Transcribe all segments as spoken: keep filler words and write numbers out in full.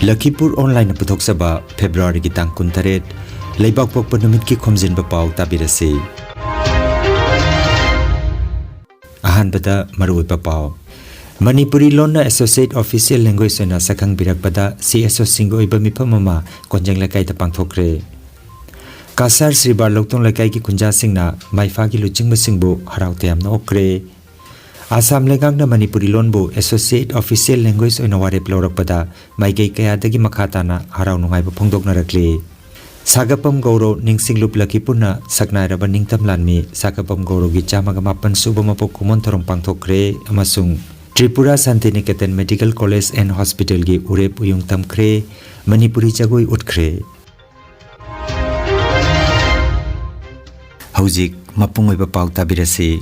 ꯂꯈꯤꯄꯨꯔ ꯑꯣꯟꯂꯥꯏꯟꯅ ꯄꯨꯊꯣꯛꯆꯕ ꯐꯦꯕ꯭ꯔꯨꯋꯥꯔꯤꯒꯤ ꯇꯥꯡ ꯀꯨꯟꯇꯔꯦꯠ, ꯂꯩꯕꯥꯛꯄꯣꯛꯄ ꯅꯨꯃꯤꯠꯀꯤ ꯈꯣꯝꯖꯤꯟꯕ ꯄꯥꯎ ꯇꯥꯕꯤꯔꯁꯤ꯫ ꯑꯍꯥꯟꯕꯗ ꯃꯔꯨꯑꯣꯏꯕ ꯄꯥꯎ꯫ ꯃꯅꯤꯄꯨꯔꯤ ꯂꯣꯟꯅ ꯑꯦꯁꯣꯁꯤꯌꯦꯠ ꯑꯣꯐꯤꯁꯤꯌꯦꯜ ꯂꯦꯡꯒ꯭ꯋꯦꯖ ꯑꯣꯏꯅ ꯁꯛꯈꯪꯕꯤꯔꯛꯄꯗ ꯁꯤ ꯑꯦꯁ ꯑꯣꯁꯤꯡꯒꯤ ꯑꯣꯏꯕ ꯃꯤꯐꯝ ꯑꯃ ꯀꯣꯟꯖꯦꯡ ꯂꯩꯀꯥꯏꯗ ꯄꯥꯡꯊꯣꯛꯈ꯭ꯔꯦ꯫ ꯀꯥꯁꯥꯔ ꯁ꯭ꯔꯤꯕꯥ ꯂꯧꯇꯣꯡ ꯂꯩꯀꯥꯏꯒꯤ ꯈꯨꯟꯖꯥꯁꯤꯡꯅ ꯃꯥꯏꯐꯥꯒꯤ ꯂꯨꯆꯤꯡꯕꯁꯤꯡꯕꯨ ꯍꯔꯥꯎ ꯇꯌꯥꯝꯅ ꯑꯣꯛꯈ꯭ꯔꯦ꯫ ꯑꯥꯁꯥꯝ ꯂꯩꯉꯥꯛꯅ ꯃꯅꯤꯄꯨꯔꯤ ꯂꯣꯟꯕꯨ ꯑꯦꯁꯣꯁꯤꯌꯦꯠ ꯑꯣꯐꯤꯁꯤꯌꯦꯜ ꯂꯦꯡꯒ꯭ꯋꯦꯖ ꯑꯣꯏꯅ ꯋꯥꯔꯦꯞ ꯂꯧꯔꯛꯄꯗ ꯃꯥꯏꯀꯩ ꯀꯌꯥꯗꯒꯤ ꯃꯈꯥ ꯇꯥꯅ ꯍꯔꯥꯎ ꯅꯨꯡꯉꯥꯏꯕ ꯐꯣꯡꯗꯣꯛꯅꯔꯛꯂꯤ꯫ ꯁꯥꯒꯄꯝ ꯒꯧꯔꯣ ꯅꯤꯡꯁꯤꯡꯂꯨꯞ ꯂꯈꯤꯄꯨꯔꯅ ꯁꯛꯅꯥꯏꯔꯕ ꯅꯤꯡꯇꯝ ꯂꯥꯟꯃꯤ ꯁꯥꯒꯄꯝ ꯒꯧꯔꯣꯒꯤ ꯆꯥꯝꯃꯒ ꯃꯥꯄꯟ ꯁꯨꯕ ꯃꯄꯣꯛ ꯀꯨꯝꯑꯣꯟ ꯊꯧꯔꯝ ꯄꯥꯡꯊꯣꯛꯈ꯭ꯔꯦ ꯑꯃꯁꯨꯡ Tripura Santiniketan medical college and ꯍꯣꯁꯄꯤꯇꯥꯜꯒꯤ ꯎꯔꯦꯞ ꯎꯌꯨꯡ ꯇꯝꯈ꯭ꯔꯦ꯫ ꯃꯅꯤꯄꯨꯔꯤ ꯖꯒꯣꯏ ꯎꯠꯈ꯭ꯔꯦ꯫ ꯍꯧꯖꯤꯛ ꯃꯄꯨꯡ ꯑꯣꯏꯕ ꯄꯥꯎ ꯇꯥꯕꯤꯔꯁꯤ꯫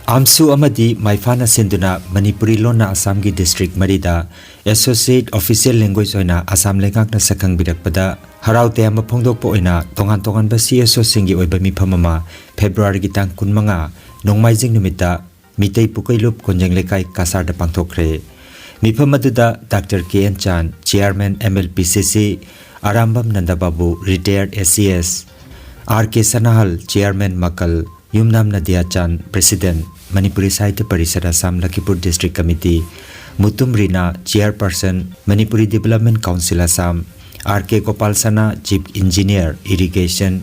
ꯑꯥꯝꯁꯨ ꯑꯃꯗꯤ ꯃꯥꯏꯐꯥꯅ ꯁꯤꯟꯗꯨꯅ ꯃꯅꯤꯄꯨꯔꯤ ꯂꯣꯟꯅ ꯑꯁꯥꯝꯒꯤ ꯗꯤꯁꯇ꯭ꯔꯤꯛ ꯃꯔꯤꯗ ꯑꯦꯁꯣꯁꯤꯌꯦꯠ ꯑꯣꯐꯤꯁꯤꯌꯦꯜ ꯂꯦꯡꯒ꯭ꯋꯦꯖ ꯑꯣꯏꯅ ꯑꯁꯥꯝ ꯂꯩꯉꯥꯛꯅ ꯁꯛꯈꯪꯕꯤꯔꯛꯄꯗ ꯍꯔꯥꯎ ꯇꯌꯥꯝꯕ ꯐꯣꯡꯗꯣꯛꯄ ꯑꯣꯏꯅ ꯇꯣꯉꯥꯟ ꯇꯣꯉꯥꯟꯕ ꯁꯤ ꯑꯦꯁ ꯑꯣꯁꯤꯡꯒꯤ ꯑꯣꯏꯕ ꯃꯤꯐꯝ ꯑꯃ ꯐꯦꯕ꯭ꯔꯨꯋꯥꯔꯤꯒꯤ ꯇꯥꯡ ꯀꯨꯟꯃꯉꯥ, ꯅꯣꯡꯃꯥꯏꯖꯤꯡ ꯅꯨꯃꯤꯠꯇ ꯃꯤꯇꯩ ꯄꯨꯀꯩꯂꯨꯞ ꯀꯣꯟꯖꯦꯡ ꯂꯩꯀꯥꯏ ꯀꯁꯥꯔꯗ ꯄꯥꯡꯊꯣꯛꯈ꯭ꯔꯦ꯫ ꯃꯤꯐꯝ ꯑꯗꯨꯗ doctor K N Chan, chairman M L P C C, Arambam ꯅꯟꯗꯕꯥꯕꯨ, retire A C S, R K ꯁꯅꯥꯍꯜ, chairman ꯃꯀꯜ, Yumnam Nadiya Chan, president, Manipuri Sahitya Parishad Assam Lakhipur district committee, Mutum Rina, chairperson, Manipuri development council Assam, R K Gopal Sana, chief engineer, irrigation,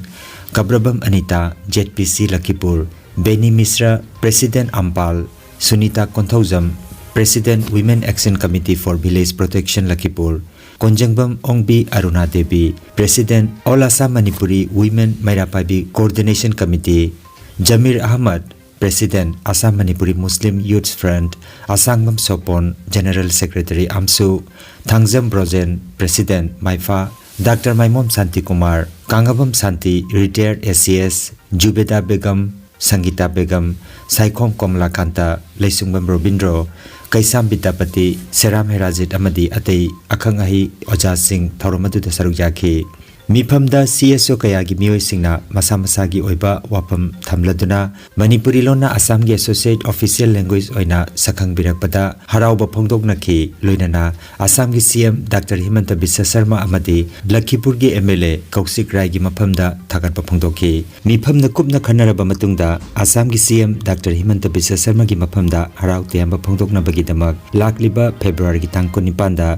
Kabrabam Anita, Z P C Lakhipur, Beni Mishra, president Ampal, Sunita Konthoujam, president Women Action Committee for Village Protection Lakhipur, Konjengbam Ongbi Aruna Devi, president All Assam Manipuri Women Meira Paibi Coordination Committee, Jamir Ahmad, president Assam Manipuri Muslim Youth Front, Asangbam Sopon, general secretary ꯑꯥꯝꯁꯨ, Thangjam Brojen, president ꯃꯥꯏꯐꯥ, doctor Maimom Shanti Kumar, Kangabam Shanti, retired A C S, ꯖꯨꯕꯦꯗꯥ Begum, ꯁꯪꯒꯤꯇꯥ Begum, Saikhom ꯀꯣꯃꯂꯥꯀꯥꯟꯇ, ꯂꯩꯁꯨꯡꯕꯝ Robindro, ꯀꯩꯁꯥꯝ ꯕꯤꯗ꯭ꯌꯥꯄꯇꯤ, ꯁꯦꯔꯥꯝ ꯍꯦꯔꯥꯖꯤꯠ ꯑꯃꯗꯤ ꯑꯇꯩ ꯑꯈꯪ ꯑꯍꯩ ꯑꯣꯖꯥꯁꯤꯡ ꯊꯧꯔꯝ ꯑꯗꯨꯗ ꯁꯔꯨꯛ ꯌꯥꯈꯤ꯫ ꯃꯤꯐꯝꯗ ꯁꯤ ꯑꯦꯁ ꯑꯣ ꯀꯌꯥꯒꯤ ꯃꯤꯑꯣꯏꯁꯤꯡꯅ ꯃꯁꯥ ꯃꯁꯥꯒꯤ ꯑꯣꯏꯕ ꯋꯥꯐꯝ ꯊꯝꯂꯗꯨꯅ ꯃꯅꯤꯄꯨꯔꯤ ꯂꯣꯟꯅ ꯑꯁꯥꯝꯒꯤ ꯑꯦꯁꯣꯁꯤꯌꯦꯠ ꯑꯣꯐꯤꯁꯤꯌꯦꯜ ꯂꯦꯡꯒ꯭ꯋꯦꯖ ꯑꯣꯏꯅ ꯁꯛꯈꯪꯕꯤꯔꯛꯄꯗ ꯍꯔꯥꯎꯕ ꯐꯣꯡꯗꯣꯛꯅꯈꯤ꯫ ꯂꯣꯏꯅꯅ ꯑꯁꯥꯝꯒꯤ ꯁꯤ ꯑꯦꯝ ꯗꯥꯛꯇꯔ ꯍꯤꯃꯟꯇ ꯕꯤꯁ꯭ꯋ ꯁꯔꯃ ꯑꯃꯗꯤ ꯂꯈꯤꯄꯨꯔꯒꯤ ꯑꯦꯝ ꯑꯦꯜ ꯑꯦ ꯀꯧꯁꯤꯛ ꯔꯥꯏꯒꯤ ꯃꯐꯝꯗ ꯊꯥꯒꯠꯄ ꯐꯣꯡꯗꯣꯛꯈꯤ꯫ ꯃꯤꯐꯝꯅ ꯀꯨꯞꯅ ꯈꯟꯅꯔꯕ ꯃꯇꯨꯡꯗ ꯑꯁꯥꯝꯒꯤ ꯁꯤ ꯑꯦꯝ ꯗꯥꯛꯇꯔ ꯍꯤꯃꯟꯇ ꯕꯤꯁ꯭ꯋ ꯁꯔꯃꯒꯤ ꯃꯐꯝꯗ ꯍꯔꯥꯎ ꯇꯌꯥꯝꯕ ꯐꯣꯡꯗꯣꯛꯅꯕꯒꯤꯗꯃꯛ ꯂꯥꯛꯂꯤꯕ ꯐꯦꯕ꯭ꯔꯨꯋꯥꯔꯤꯒꯤ ꯇꯥꯡ ꯀꯨꯟꯅꯤꯄꯥꯟꯗ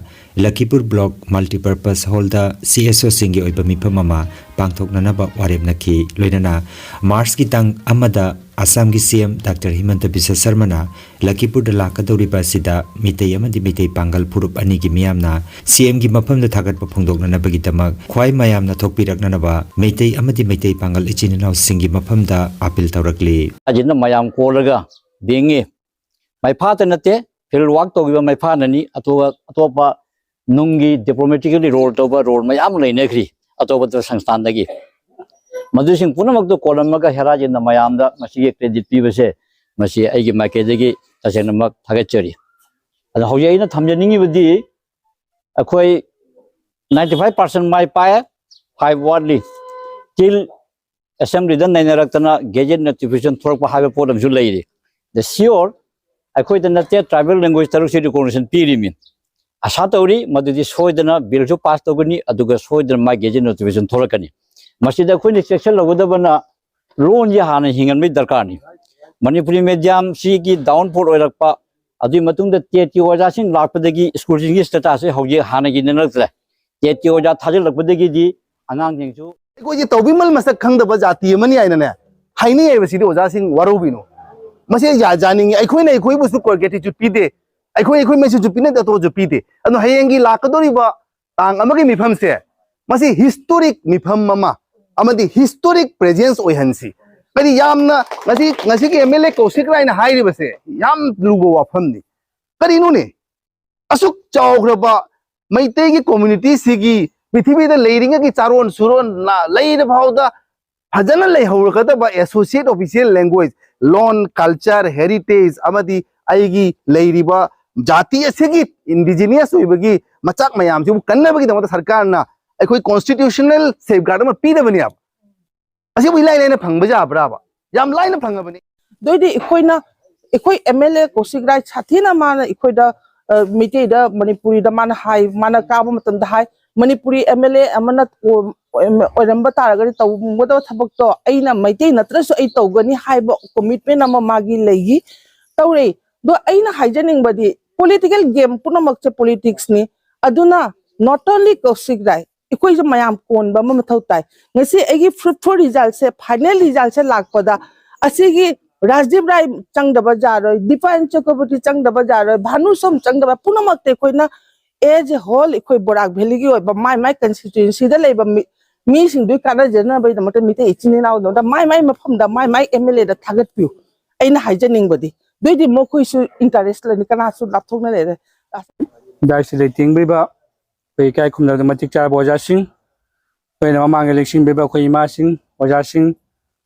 ꯂꯈꯤꯄꯨꯔ ꯕ꯭ꯂꯣꯛ ꯃꯜꯇꯤꯄꯔꯄꯁ ꯍꯣꯜꯗ ꯁꯤ ꯑꯦꯁ ꯑꯣꯁꯤꯡꯒꯤ ꯑꯣꯏꯕ ꯃꯤꯐꯝ ꯑꯃ ꯄꯥꯡꯊꯣꯛꯅꯅꯕ ꯋꯥꯔꯦꯞꯅꯈꯤ꯫ ꯂꯣꯏꯅꯅ ꯃꯥꯔꯆꯀꯤ ꯇꯥꯡ ꯑꯃꯗ ꯑꯁꯥꯝꯒꯤ ꯁꯤ ꯑꯦꯝ ꯗꯥꯛꯇꯔ ꯍꯤꯃꯟꯇ ꯕꯤꯁ꯭ꯋ ꯁꯔꯃꯅ ꯂꯈꯤꯄꯨꯔꯗ ꯂꯥꯛꯀꯗꯧꯔꯤꯕ ꯑꯁꯤꯗ ꯃꯤꯇꯩ ꯑꯃꯗꯤ ꯃꯩꯇꯩ ꯄꯥꯡꯒꯜ ꯐꯨꯔꯨꯞ ꯑꯅꯤꯒꯤ ꯃꯤꯌꯥꯝꯅ ꯁꯤ ꯑꯦꯝꯒꯤ ꯃꯐꯝꯗ ꯊꯥꯒꯠꯄ ꯐꯣꯡꯗꯣꯛꯅꯅꯕꯒꯤꯗꯃꯛ ꯈ꯭ꯋꯥꯏ ꯃꯌꯥꯝꯅ ꯊꯣꯛꯄꯤꯔꯛꯅꯅꯕ ꯃꯩꯇꯩ ꯑꯃꯗꯤ ꯃꯩꯇꯩ ꯄꯥꯡꯒꯜ ꯏꯆꯤꯟ ꯏꯅꯥꯎꯁꯤꯡꯒꯤ ꯃꯐꯝꯗ ꯑꯥꯄꯤꯜ ꯇꯧꯔꯛꯂꯤ꯫ ꯑꯁꯤꯅ ꯃꯌꯥꯝ ꯀꯣꯜꯂꯒ ꯕꯦꯡꯉꯤ꯫ ꯃꯩꯐꯥꯇ ꯅꯠꯇꯦ, ꯐꯤꯜꯗ ꯋꯥꯛ ꯇꯧꯈꯤꯕ ꯃꯩꯐꯥꯅꯅꯤ, ꯑꯇꯣꯞꯄ, ꯑꯇꯣꯞꯄ ꯅꯨꯡꯒꯤ ꯗꯤꯄ꯭ꯂꯣꯃꯦꯇꯤꯀꯦꯜꯂꯤ ꯔꯣꯜ ꯇꯧꯕ ꯔꯣꯜ ꯃꯌꯥꯝ ꯑꯃ ꯂꯩꯅꯈ꯭ꯔꯤ ꯑꯇꯣꯞ ꯑꯇꯣꯞꯄ ꯁꯪꯁꯊꯥꯟꯗꯒꯤ꯫ ꯃꯗꯨꯁꯤꯡ ꯄꯨꯝꯅꯃꯛꯇꯨ ꯀꯣꯜꯂꯝꯃꯒ ꯍꯦꯔꯥꯖꯦꯟꯗ ꯃꯌꯥꯝꯗ ꯃꯁꯤꯒꯤ ꯀ꯭ꯔꯦꯗꯤꯠ ꯄꯤꯕꯁꯦ, ꯃꯁꯤ ꯑꯩꯒꯤ ꯃꯥꯏꯀꯩꯗꯒꯤ ꯇꯁꯦꯡꯅꯃꯛ ꯊꯥꯒꯠꯆꯔꯤ꯫ ꯑꯗꯣ ꯍꯧꯖꯤꯛ ꯑꯩꯅ ꯊꯝꯖꯅꯤꯡꯉꯤꯕꯗꯤ, ꯑꯩꯈꯣꯏ ninety five percent ꯃꯥꯏ ꯄꯥꯛꯑꯦ, five ꯋꯥꯠꯂꯤ꯫ ꯇꯤꯜ ꯑꯦꯁꯦꯝꯕ꯭ꯂꯤꯗ ꯅꯩꯅꯔꯛꯇꯅ ꯒꯦꯖꯦꯠ ꯅꯣꯇꯤꯐꯤꯀꯦꯁꯟ ꯊꯣꯛꯂꯛꯄ ꯍꯥꯏꯕ ꯄꯣꯠ ꯑꯃꯁꯨ ꯂꯩꯔꯤ꯫ The sure, ꯑꯩꯈꯣꯏꯗ ꯅꯠꯇꯦ, ꯇ꯭ꯔꯥꯏꯕꯦꯜ ꯂꯦꯡꯒ꯭ꯋꯦꯖ ꯇꯔꯨꯛꯁꯤ ꯔꯤꯀꯣꯒꯅꯤꯁꯟ ꯄꯤꯔꯤꯃꯤ꯫ ꯑꯁꯥ ꯇꯧꯔꯤ, ꯃꯗꯨꯗꯤ ꯁꯣꯏꯗꯅ ꯕꯤꯜꯁꯨ ꯄꯥꯁ ꯇꯧꯒꯅꯤ, ꯑꯗꯨꯒ ꯁꯣꯏꯗꯅ ꯃꯥꯒꯤ ꯒꯦꯖꯦꯠ ꯅꯣꯇꯤꯐꯤꯀꯦꯁꯟ ꯊꯣꯛꯂꯛꯀꯅꯤ꯫ ꯃꯁꯤꯗ ꯑꯩꯈꯣꯏꯅ ꯆꯦꯛꯁꯤꯜꯍꯧꯒꯗꯕꯅ ꯂꯣꯟꯁꯤ ꯍꯥꯟꯅ ꯍꯤꯡꯍꯟꯕꯒꯤ ꯗꯔꯀꯥꯔꯅꯤ꯫ ꯃꯅꯤꯄꯨꯔꯤ ꯃꯦꯗꯤꯌꯝꯁꯤꯒꯤ ꯗꯥꯎꯟꯐꯣꯜ ꯑꯣꯏꯔꯛꯄ, ꯑꯗꯨꯒꯤ ꯃꯇꯨꯡꯗ ꯇꯦꯠꯀꯤ ꯑꯣꯖꯥꯁꯤꯡ ꯂꯥꯛꯄꯗꯒꯤ ꯁ꯭ꯀꯨꯜꯁꯤꯡꯒꯤ ꯁ꯭ꯇꯦꯇꯁꯁꯦ ꯍꯧꯖꯤꯛ ꯍꯥꯟꯅꯒꯤꯗ ꯅꯠꯇ꯭ꯔꯦ꯫ ꯇꯦꯠꯀꯤ ꯑꯣꯖꯥ ꯊꯥꯖꯤꯜꯂꯛꯄꯗꯒꯤꯗꯤ ꯑꯉꯥꯡꯁꯤꯡꯁꯨ ꯑꯩꯈꯣꯏꯁꯦ ꯇꯧꯕꯤꯃꯜ ꯃꯁꯛ ꯈꯪꯗꯕ ꯖꯥꯇꯤ ꯑꯃꯅꯤ ꯍꯥꯏꯅꯅꯦ ꯍꯥꯏꯅꯩ ꯍꯥꯏꯕꯁꯤꯗꯤ ꯑꯣꯖꯥꯁꯤꯡ ꯋꯥꯔꯧꯕꯤꯅꯨ꯫ ꯃꯁꯤ ꯌꯥ-, ꯌꯥꯅꯤꯡꯉꯤ꯫ ꯑꯩꯈꯣꯏꯅ ꯑꯩꯈꯣꯏꯕꯨꯁꯨ ꯒ꯭ꯔꯦꯇꯤꯇ꯭ꯌꯨꯠ ꯄꯤꯗꯦ, ꯑꯩꯈꯣꯏ ꯑꯩꯈꯣꯏ ꯃꯩꯁꯨꯁꯨ ꯄꯤꯅꯗꯦ, ꯑꯇꯣꯞꯄꯁꯨ ꯄꯤꯗꯦ꯫ ꯑꯗꯣ ꯍꯌꯦꯡꯒꯤ ꯂꯥꯛꯀꯗꯧꯔꯤꯕ ꯇꯥꯡ ꯑꯃꯒꯤ ꯃꯤꯐꯝꯁꯦ, ꯃꯁꯤ ꯍꯤꯁꯇꯣꯔꯤꯛ ꯃꯤꯐꯝ ꯑꯃ ꯑꯃꯗꯤ ꯍꯤꯁꯇꯣꯔꯤꯛ ꯄ꯭ꯔꯦꯖꯦꯟꯁ ꯑꯣꯏꯍꯟꯁꯤ꯫ ꯀꯔꯤ ꯌꯥꯝꯅ ꯉꯁꯤ, ꯉꯁꯤꯒꯤ ꯑꯦꯝ ꯑꯦꯜ ꯑꯦ ꯀꯧꯁꯤꯛ ꯔꯥꯏꯅ ꯍꯥꯏꯔꯤꯕꯁꯦ ꯌꯥꯝ ꯂꯨꯕ ꯋꯥꯐꯝꯅꯤ꯫ ꯀꯔꯤꯅꯣꯅꯦ? ꯑꯁꯨꯛ ꯆꯥꯎꯈ꯭ꯔꯕ ꯃꯩꯇꯩꯒꯤ ꯀꯝꯃ꯭ꯌꯨꯅꯤꯇꯤꯁꯤꯒꯤ ꯄ꯭ꯔꯤꯊꯤꯕꯤꯗ ꯂꯩꯔꯤꯉꯩꯒꯤ ꯆꯥꯔꯣꯟ ꯁꯨꯔꯣꯟ ꯂꯩꯔ ꯐꯥꯎꯗ ꯐꯖꯅ ꯂꯩꯍꯧꯔꯒꯗꯕ ꯑꯦꯁꯣꯁꯤꯌꯦꯠ ꯑꯣꯐꯤꯁꯤꯌꯦꯜ ꯂꯦꯡꯒ꯭ꯋꯦꯖ, ꯂꯣꯟ, ꯀꯜꯆꯔ, ꯍꯦꯔꯤꯇꯦꯖ ꯑꯃꯗꯤ ꯑꯩꯒꯤ ꯂꯩꯔꯤꯕ ꯖꯥꯇꯤ ꯑꯁꯤꯒꯤ ꯏꯟꯗꯤꯖꯤꯅꯤꯌꯁ ꯑꯣꯏꯕꯒꯤ ꯃꯆꯥꯛ ꯃꯌꯥꯝꯁꯤꯕꯨ ꯀꯟꯅꯕꯒꯤꯗꯃꯛꯇ ꯁꯔꯀꯥꯔꯅ ꯑꯩꯈꯣꯏ constitutional safeguard ꯑꯃ ꯄꯤꯗꯕꯅꯦꯕ꯫ ꯑꯁꯤꯕꯨ ꯏꯂꯥꯏ ꯂꯥꯏꯅ ꯐꯪꯕ ꯌꯥꯕ꯭ꯔꯥꯕ? ꯌꯥꯝ ꯂꯥꯏꯅ ꯐꯪꯉꯕꯅꯤ꯫ ꯑꯗꯨꯏꯗꯤ ꯑꯩꯈꯣꯏꯅ, ꯑꯩꯈꯣꯏ M L A ꯀꯧꯁꯤꯛ ꯔꯥꯏ ꯁꯥꯊꯤꯅ ꯃꯥꯅ ꯑꯩꯈꯣꯏꯗ, ꯑ, ꯃꯩꯇꯩꯗ, ꯃꯅꯤꯄꯨꯔꯤꯗ ꯃꯥꯅ ꯍꯥꯏ, ꯃꯥꯅ ꯀꯥꯕ ꯃꯇꯝꯗ ꯍꯥꯏ, "ꯃꯅꯤꯄꯨꯔꯤ M L A ꯑꯃꯅ ꯑꯣ-, ꯑꯣꯏꯔꯝꯕ ꯇꯥꯔꯒꯗꯤ ꯇꯧꯒꯗꯕ ꯊꯕꯛꯇꯣ ꯑꯩꯅ ꯃꯩꯇꯩ ꯅꯠꯇ꯭ꯔꯁꯨ ꯑꯩ ꯇꯧꯒꯅꯤ" ꯍꯥꯏꯕ commitment ꯑꯃ ꯃꯥꯒꯤ ꯂꯩꯈꯤ, ꯇꯧꯔꯦ꯫ ꯑꯗꯣ ꯑꯩꯅ ꯍꯥꯏꯖꯅꯤꯡꯕꯗꯤ, political game ꯄꯨꯝꯅꯃꯛꯁꯦ politicsꯅꯤ꯫ ꯑꯗꯨꯅ not only ꯀꯧꯁꯤꯛ ꯔꯥꯏ, ꯑꯩꯈꯣꯏꯁꯨ ꯃꯌꯥꯝ ꯀꯣꯟꯕ ꯑꯃ ꯃꯊꯧ ꯇꯥꯏ꯫ ꯉꯁꯤ ꯑꯩꯒꯤ fruitful resultꯁꯦ, final resultꯁꯦ ꯂꯥꯛꯄꯗ, ꯑꯁꯤꯒꯤ ꯔꯥꯖꯗꯤꯞ ꯔꯥꯏ ꯆꯪꯗꯕ ꯌꯥꯔꯣꯏ, ꯗꯤꯄꯥꯌꯟ ꯆꯀ꯭ꯔꯕꯔꯇꯤ ꯆꯪꯗꯕ ꯌꯥꯔꯣꯏ, ꯚꯥꯅꯨꯁꯣꯝ ꯆꯪꯗꯕ, ꯄꯨꯝꯅꯃꯛꯇ ꯑꯩꯈꯣꯏꯅ as a whole ꯑꯩꯈꯣꯏ ꯕꯣꯔꯥꯛ ꯚꯦꯂꯤꯒꯤ ꯑꯣꯏꯕ ꯃꯥꯏ ꯃꯥꯏ constituencyꯗ ꯂꯩꯕ ꯃꯤ, ꯃꯤꯁꯤꯡꯗꯨꯒꯤ ꯀꯥꯟꯅꯖꯅꯕꯒꯤꯗꯃꯛꯇ ꯃꯤꯇꯩ ꯏꯆꯤꯟ ꯏꯅꯥꯎꯗꯃꯛꯇ ꯃꯥꯏ ꯃꯥꯏ ꯃꯐꯝꯗ ꯃꯥꯏ ꯃꯥꯏ M L Aꯗ ꯊꯥꯒꯠꯄꯤꯌꯨ꯫ ꯑꯩꯅ ꯍꯥꯏꯖꯅꯤꯡꯕꯗꯤ, ꯑꯗꯨꯏꯗꯤ ꯃꯈꯣꯏꯁꯨ interest ꯂꯩꯅꯤ, ꯀꯅꯥꯁꯨ ꯂꯥꯞꯊꯣꯛꯅ ꯂꯩꯔꯦ꯫ ꯗꯥꯏꯁꯤꯗ ꯂꯩꯇꯦꯡꯕꯤꯕ ꯑꯩꯈꯣꯏ ꯏꯀꯥꯏ ꯈꯨꯝꯅꯕꯗ ꯃꯇꯤꯛ ꯆꯥꯔꯕ ꯑꯣꯖꯥꯁꯤꯡ, ꯑꯩꯈꯣꯏꯅ ꯃꯃꯥꯡꯗ ꯂꯦꯡꯁꯤꯟꯕꯤꯕ ꯑꯩꯈꯣꯏ ꯏꯃꯥꯁꯤꯡ, ꯑꯣꯖꯥꯁꯤꯡ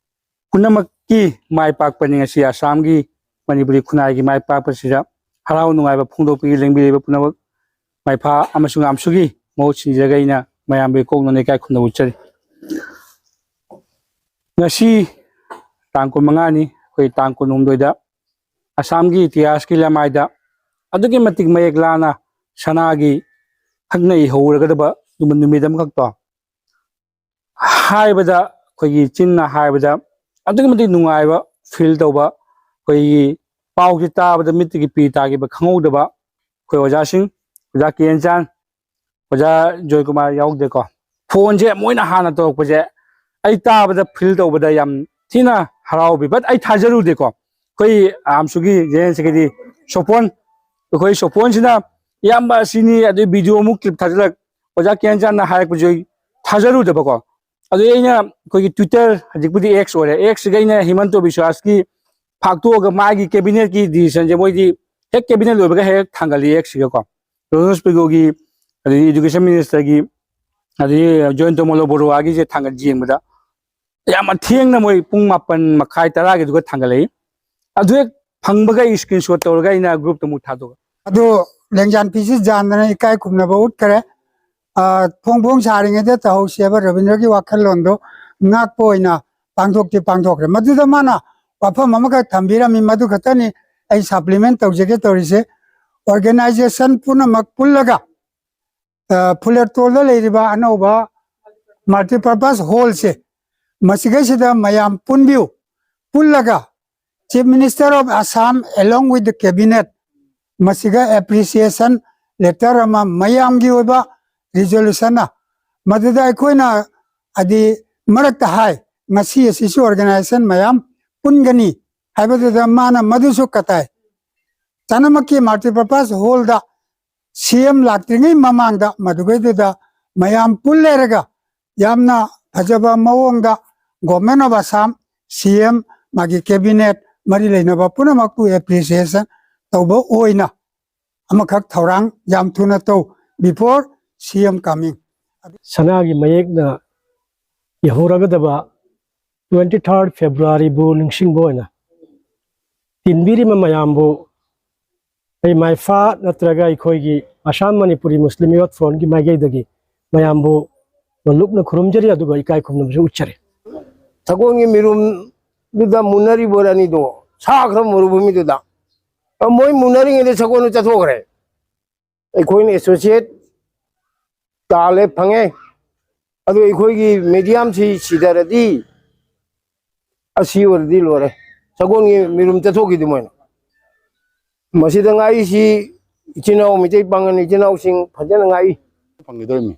ꯄꯨꯝꯅꯃꯛꯀꯤ ꯃꯥꯏ ꯄꯥꯛꯄꯅꯤ꯫ ꯉꯁꯤ ꯑꯁꯥꯝꯒꯤ ꯃꯅꯤꯄꯨꯔꯤ ꯈꯨꯟꯅꯥꯏꯒꯤ ꯃꯥꯏ ꯄꯥꯛꯄꯁꯤꯗ ꯍꯔꯥꯎ ꯅꯨꯡꯉꯥꯏꯕ ꯐꯣꯡꯗꯣꯛꯄꯒꯤ ꯂꯦꯡꯕꯤꯔꯤꯕ ꯄꯨꯝꯅꯃꯛ ꯃꯥꯏꯐꯥ ꯑꯃꯁꯨꯡ ꯌꯥꯝꯁꯨꯒꯤ ꯃꯍꯨꯠ ꯁꯤꯟꯖꯔꯒ ꯑꯩꯅ ꯃꯌꯥꯝꯕꯨ ꯀꯣꯛꯅꯅ ꯏꯀꯥꯏ ꯈꯨꯝꯅꯕ ꯎꯠꯆꯔꯤ꯫ ꯉꯁꯤ ꯇꯥꯡ ꯀꯨꯟꯃꯉꯥꯅꯤ, ꯑꯩꯈꯣꯏ ꯇꯥꯡ ꯀꯨꯟꯍꯨꯝꯗꯣꯏꯗ ꯑꯁꯥꯝꯒꯤ ꯏꯇꯤꯍꯥꯁꯀꯤ ꯂꯃꯥꯏꯗ ꯑꯗꯨꯛꯀꯤ ꯃꯇꯤꯛ ꯃꯌꯦꯛ ꯂꯥꯅ ꯁꯅꯥꯒꯤ ꯍꯛꯅ ꯏꯍꯧꯔꯒꯗꯕ ꯑꯗꯨꯝꯕ ꯅꯨꯃꯤꯠ ꯑꯃꯈꯛꯇꯣ ꯍꯥꯏꯕꯗ, ꯑꯩꯈꯣꯏꯒꯤ ꯆꯤꯟꯅ ꯍꯥꯏꯕꯗ ꯑꯗꯨꯛꯀꯤ ꯃꯇꯤꯛ ꯅꯨꯡꯉꯥꯏꯕ feel ꯇꯧꯕ, ꯑꯩꯈꯣꯏꯒꯤ ꯄꯥꯎꯁꯤ ꯇꯥꯕꯗ ꯃꯤꯠꯇꯒꯤ ꯄꯤ ꯇꯥꯈꯤꯕ ꯈꯪꯍꯧꯗꯕ ꯑꯩꯈꯣꯏ ꯑꯣꯖꯥꯁꯤꯡ, ꯑꯣꯖꯥ ꯀꯦ ꯑꯦꯟ ꯆꯥꯟ, ꯑꯣꯖꯥ ꯖꯣꯏꯀꯨꯃꯥꯔ ꯌꯥꯎꯗꯦꯀꯣ꯫ ꯐꯣꯟꯁꯦ ꯃꯣꯏꯅ ꯍꯥꯟꯅ ꯇꯧꯔꯛꯄꯁꯦ ꯑꯩ ꯇꯥꯕꯗ feel ꯇꯧꯕꯗ ꯌꯥꯝ ꯊꯤꯅ ꯍꯔꯥꯎꯕꯤ, but ꯑꯩ ꯊꯥꯖꯔꯨꯗꯦꯀꯣ꯫ ꯑꯩꯈꯣꯏ ꯑꯥꯝꯁꯨꯒꯤ ꯖꯦꯅꯦꯔꯦꯜ ꯁꯦꯀ꯭ꯔꯦꯇꯔꯤ ꯁꯣꯄꯣꯟ, ꯑꯩꯈꯣꯏ ꯁꯣꯄꯣꯟꯁꯤꯅ ꯏꯌꯥꯝꯕ ꯑꯁꯤꯅꯤ, ꯑꯗꯨꯒꯤ ꯚꯤꯗꯤꯑꯣ ꯑꯃꯨꯛ ꯀ꯭ꯂꯤꯞ ꯊꯥꯖꯤꯜꯂꯛ, ꯑꯣꯖꯥ ꯀꯦ ꯑꯦꯟ ꯆꯥꯟꯅ ꯍꯥꯏꯔꯛꯄꯁꯦ ꯑꯩ ꯊꯥꯖꯔꯨꯗꯕꯀꯣ꯫ ꯑꯗꯨꯗꯩ ꯑꯩꯅ ꯑꯩꯈꯣꯏꯒꯤ Twitter, ꯍꯧꯖꯤꯛꯄꯨꯗꯤ X ꯑꯣꯏꯔꯦ, Xꯁꯤꯒ ꯑꯩꯅ ꯍꯤꯃꯟꯇ ꯕꯤꯁ꯭ꯋꯥꯁꯀꯤ ꯐꯥꯛꯇꯣꯛꯑꯒ ꯃꯥꯒꯤ ꯀꯦꯕꯤꯅꯦꯠꯀꯤ decisionꯁꯦ ꯃꯣꯏꯗꯤ ꯍꯦꯛ ꯀꯦꯕꯤꯅꯦꯠ ꯂꯣꯏꯕꯒ ꯍꯦꯛ ꯊꯥꯡꯒꯠꯂꯤ Xꯁꯤꯒꯀꯣ꯫ ꯔꯣꯅꯣꯖ ꯄꯦꯒꯨꯒꯤ, ꯑꯗꯒꯤ education ministerꯒꯤ, ꯑꯗꯒꯤ ꯖꯌꯟꯇ ꯃꯜꯂꯣ ꯕꯔꯨꯋꯥꯒꯤꯁꯦ ꯊꯥꯡꯒꯠ ꯌꯦꯡꯕꯗ ꯌꯥꯝꯅ ꯊꯦꯡꯅ ꯃꯣꯏ ꯄꯨꯡ ꯃꯥꯄꯟ ꯃꯈꯥꯏ ꯇꯔꯥꯒꯤꯗꯨꯒ ꯊꯥꯡꯒꯠꯂꯛꯏ꯫ ꯑꯗꯨ ꯍꯦꯛ ꯐꯪꯕꯒ ꯑꯩ screenshot ꯇꯧꯔꯒ ꯑꯩꯅ groupꯇ ꯑꯃꯨꯛ ꯊꯥꯗꯣꯛꯑꯦ꯫ ꯑꯗꯨ ꯂꯦꯡꯖꯥꯟ ꯐꯤꯁꯤ ꯌꯥꯟꯗꯅ ꯏꯀꯥꯏ ꯈꯨꯝꯅꯕ ꯎꯠꯈ꯭ꯔꯦ꯫ ꯑ, ꯐꯣꯡ ꯐꯣꯡ ꯁꯥꯔꯤꯉꯩꯗ ꯇꯧꯍꯧꯁꯦꯕ ꯔꯕꯤꯟꯗ꯭ꯔꯒꯤ ꯋꯥꯈꯜꯂꯣꯟꯗꯣ ꯉꯥꯛꯄ ꯑꯣꯏꯅ ꯄꯥꯡꯊꯣꯛꯇꯤ ꯄꯥꯡꯊꯣꯛꯈ꯭ꯔꯦ꯫ ꯃꯗꯨꯗ ꯃꯥꯅ ꯋꯥꯐꯝ ꯑꯃꯈꯛ ꯊꯝꯕꯤꯔꯝꯃꯤ, ꯃꯗꯨ ꯈꯛꯇꯅꯤ ꯑꯩ supplement ꯇꯧꯖꯒꯦ ꯇꯧꯔꯤꯁꯦ꯫ Organisation ꯄꯨꯝꯅꯃꯛ ꯄꯨꯜꯂꯒ, ꯑ, ꯐꯨꯂꯦꯔꯇꯣꯜꯗ ꯂꯩꯔꯤꯕ ꯑꯅꯧꯕ multipurpose hallꯁꯦ, ꯃꯁꯤꯒꯩꯁꯤꯗ ꯃꯌꯥꯝ ꯄꯨꯟꯕꯤꯌꯨ, ꯄꯨꯜꯂꯒ Chief Minister of Assam along with the cabinet ꯃꯁꯤꯒ appreciation letter ꯑꯃ, ꯃꯌꯥꯝꯒꯤ ꯑꯣꯏꯕ resolution ꯑꯃ, ꯃꯗꯨꯗ ꯑꯩꯈꯣꯏꯅ ꯍꯥꯏꯗꯤ ꯃꯔꯛꯇ ꯍꯥꯏ, ꯉꯁꯤ ꯑꯁꯤꯁꯨ organisation ꯃꯌꯥꯝ ꯄꯨꯟꯒꯅꯤ ꯍꯥꯏꯕꯗꯨꯗ ꯃꯥꯅ ꯃꯗꯨꯁꯨ ꯀꯇꯥꯏ꯫ ꯆꯅꯃꯛꯀꯤ multipurpose hallꯗ C M ꯂꯥꯛꯇ꯭ꯔꯤꯉꯩ ꯃꯃꯥꯡꯗ ꯃꯗꯨꯒꯩꯗꯨꯗ ꯃꯌꯥꯝ ꯄꯨꯜ ꯂꯩꯔꯒ ꯌꯥꯝꯅ ꯐꯖꯕ ꯃꯑꯣꯡꯗ Government of Assam, C M, ꯃꯥꯒꯤ cabinet, ꯃꯔꯤ ꯂꯩꯅꯕ ꯄꯨꯝꯅꯃꯛꯄꯨ appreciation ꯇꯧꯕ ꯑꯣꯏꯅ ꯑꯃꯈꯛ ꯊꯧꯔꯥꯡ ꯌꯥꯝ ꯊꯨꯅ ꯇꯧ, before C M coming꯫ ꯁꯅꯥꯒꯤ ꯃꯌꯦꯛꯅ ꯌꯧꯍꯧꯔꯒꯗꯕ twenty third Februaryꯕꯨ ꯅꯤꯡꯁꯤꯡꯕ ꯑꯣꯏꯅ ꯇꯤꯟꯕꯤꯔꯤꯕ ꯃꯌꯥꯝꯕꯨ ꯑꯩ ꯃꯥꯏꯐꯥ ꯅꯠꯇ꯭ꯔꯒ ꯑꯩꯈꯣꯏꯒꯤ Assam Manipuri Muslim Youth Frontꯀꯤ ꯃꯥꯏꯀꯩꯗꯒꯤ ꯃꯌꯥꯝꯕꯨ ꯂꯨꯞꯅ ꯈꯨꯔꯨꯝꯖꯔꯤ, ꯑꯗꯨꯒ ꯏꯀꯥꯏ ꯈꯨꯝꯅꯕꯁꯨ ꯎꯠꯆꯔꯤ꯫ ꯁꯒꯣꯜꯒꯤ ꯃꯤꯔꯨꯝꯗꯨꯗ ꯃꯨꯟꯅꯔꯤꯕ ꯑꯅꯤꯗꯣ ꯁꯥꯈ꯭ꯔ ꯃꯔꯨꯚꯨꯃꯤꯗꯨꯗ꯫ ꯃꯣꯏ ꯃꯨꯟꯅꯔꯤꯉꯩꯗ ꯁꯒꯣꯜꯗꯨ ꯆꯠꯊꯣꯛꯈ꯭ꯔꯦ꯫ ꯑꯩꯈꯣꯏꯅ associate ꯇꯥꯜꯂꯦ, ꯐꯪꯉꯦ꯫ ꯑꯗꯨ ꯑꯩꯈꯣꯏꯒꯤ mediumꯁꯤ ꯁꯤꯊꯔꯗꯤ ꯑꯁꯤ ꯑꯣꯏꯔꯗꯤ ꯂꯣꯏꯔꯦ꯫ ꯁꯒꯣꯜꯒꯤ ꯃꯤꯔꯨꯝ ꯆꯠꯊꯣꯛꯈꯤꯗꯤ ꯃꯣꯏꯅ꯫ ꯃꯁꯤꯗ ꯉꯥꯛꯏꯁꯤ ꯏꯆꯤꯟ ꯏꯅꯥꯎ ꯃꯤꯇꯩ ꯄꯥꯉꯜ ꯏꯆꯤꯟ ꯏꯅꯥꯎꯁꯤꯡ ꯐꯖꯅ ꯉꯥꯛꯏ꯫ ꯐꯪꯈꯤꯗꯣꯔꯤꯃꯤ꯫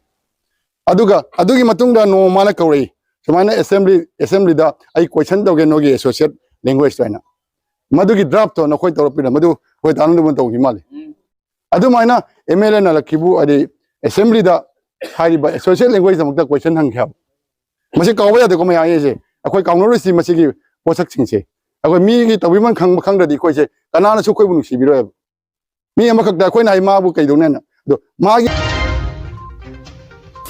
ꯑꯗꯨꯒ ꯑꯗꯨꯒꯤ ꯃꯇꯨꯡꯗ ꯅꯣꯡꯃ ꯃꯥꯅ ꯀꯧꯔꯛꯏ, ꯁꯨꯃꯥꯏꯅ assembly, assemblyꯗ ꯑꯩ question ꯇꯧꯒꯦ ꯅꯣꯏꯒꯤ associate languageꯇ ꯍꯥꯏꯅ꯫ ꯃꯗꯨꯒꯤ draftꯇꯣ ꯅꯈꯣꯏ ꯇꯧꯔꯛꯄꯤꯔꯣ, ꯃꯗꯨ ꯑꯩꯈꯣꯏ ꯗꯥ ꯅꯣꯡꯗꯣꯝꯕꯅ ꯇꯧꯈꯤ ꯃꯥꯜꯂꯤ꯫ ꯑꯗꯨꯃꯥꯏꯅ M L Aꯅ ꯂꯛꯈꯤꯕꯨ ꯍꯥꯏꯗꯤ assemblyꯗ ꯍꯥꯏꯔꯤꯕ associate languageꯗꯃꯛꯇ question ꯍꯪꯈꯤ ꯍꯥꯏꯕ꯫ ꯃꯁꯤ ꯀꯥꯎꯕ ꯌꯥꯗꯦꯀꯣ ꯃꯌꯥꯝ ꯑꯩꯁꯦ꯫ ꯑꯩꯈꯣꯏ ꯀꯥꯎꯅꯔꯣꯏꯁꯤ ꯃꯁꯤꯒꯤ ꯄꯣꯠꯁꯛꯁꯤꯡꯁꯦ꯫ ꯑꯩꯈꯣꯏ ꯃꯤꯒꯤ ꯇꯧꯕꯤꯃꯜ ꯈꯪꯕ ꯈꯪꯗ꯭ꯔꯗꯤ ꯑꯩꯈꯣꯏꯁꯦ ꯀꯅꯥꯅꯁꯨ ꯑꯩꯈꯣꯏꯕꯨ ꯅꯨꯡꯁꯤꯕꯤꯔꯣꯏꯕ꯫ ꯃꯤ ꯑꯃꯈꯛꯇ ꯑꯩꯈꯣꯏꯅ ꯍꯥꯏ ꯃꯥꯕꯨ ꯀꯩꯗꯧꯅꯦꯅ꯫ ꯑꯗꯣ ꯃꯥꯒꯤ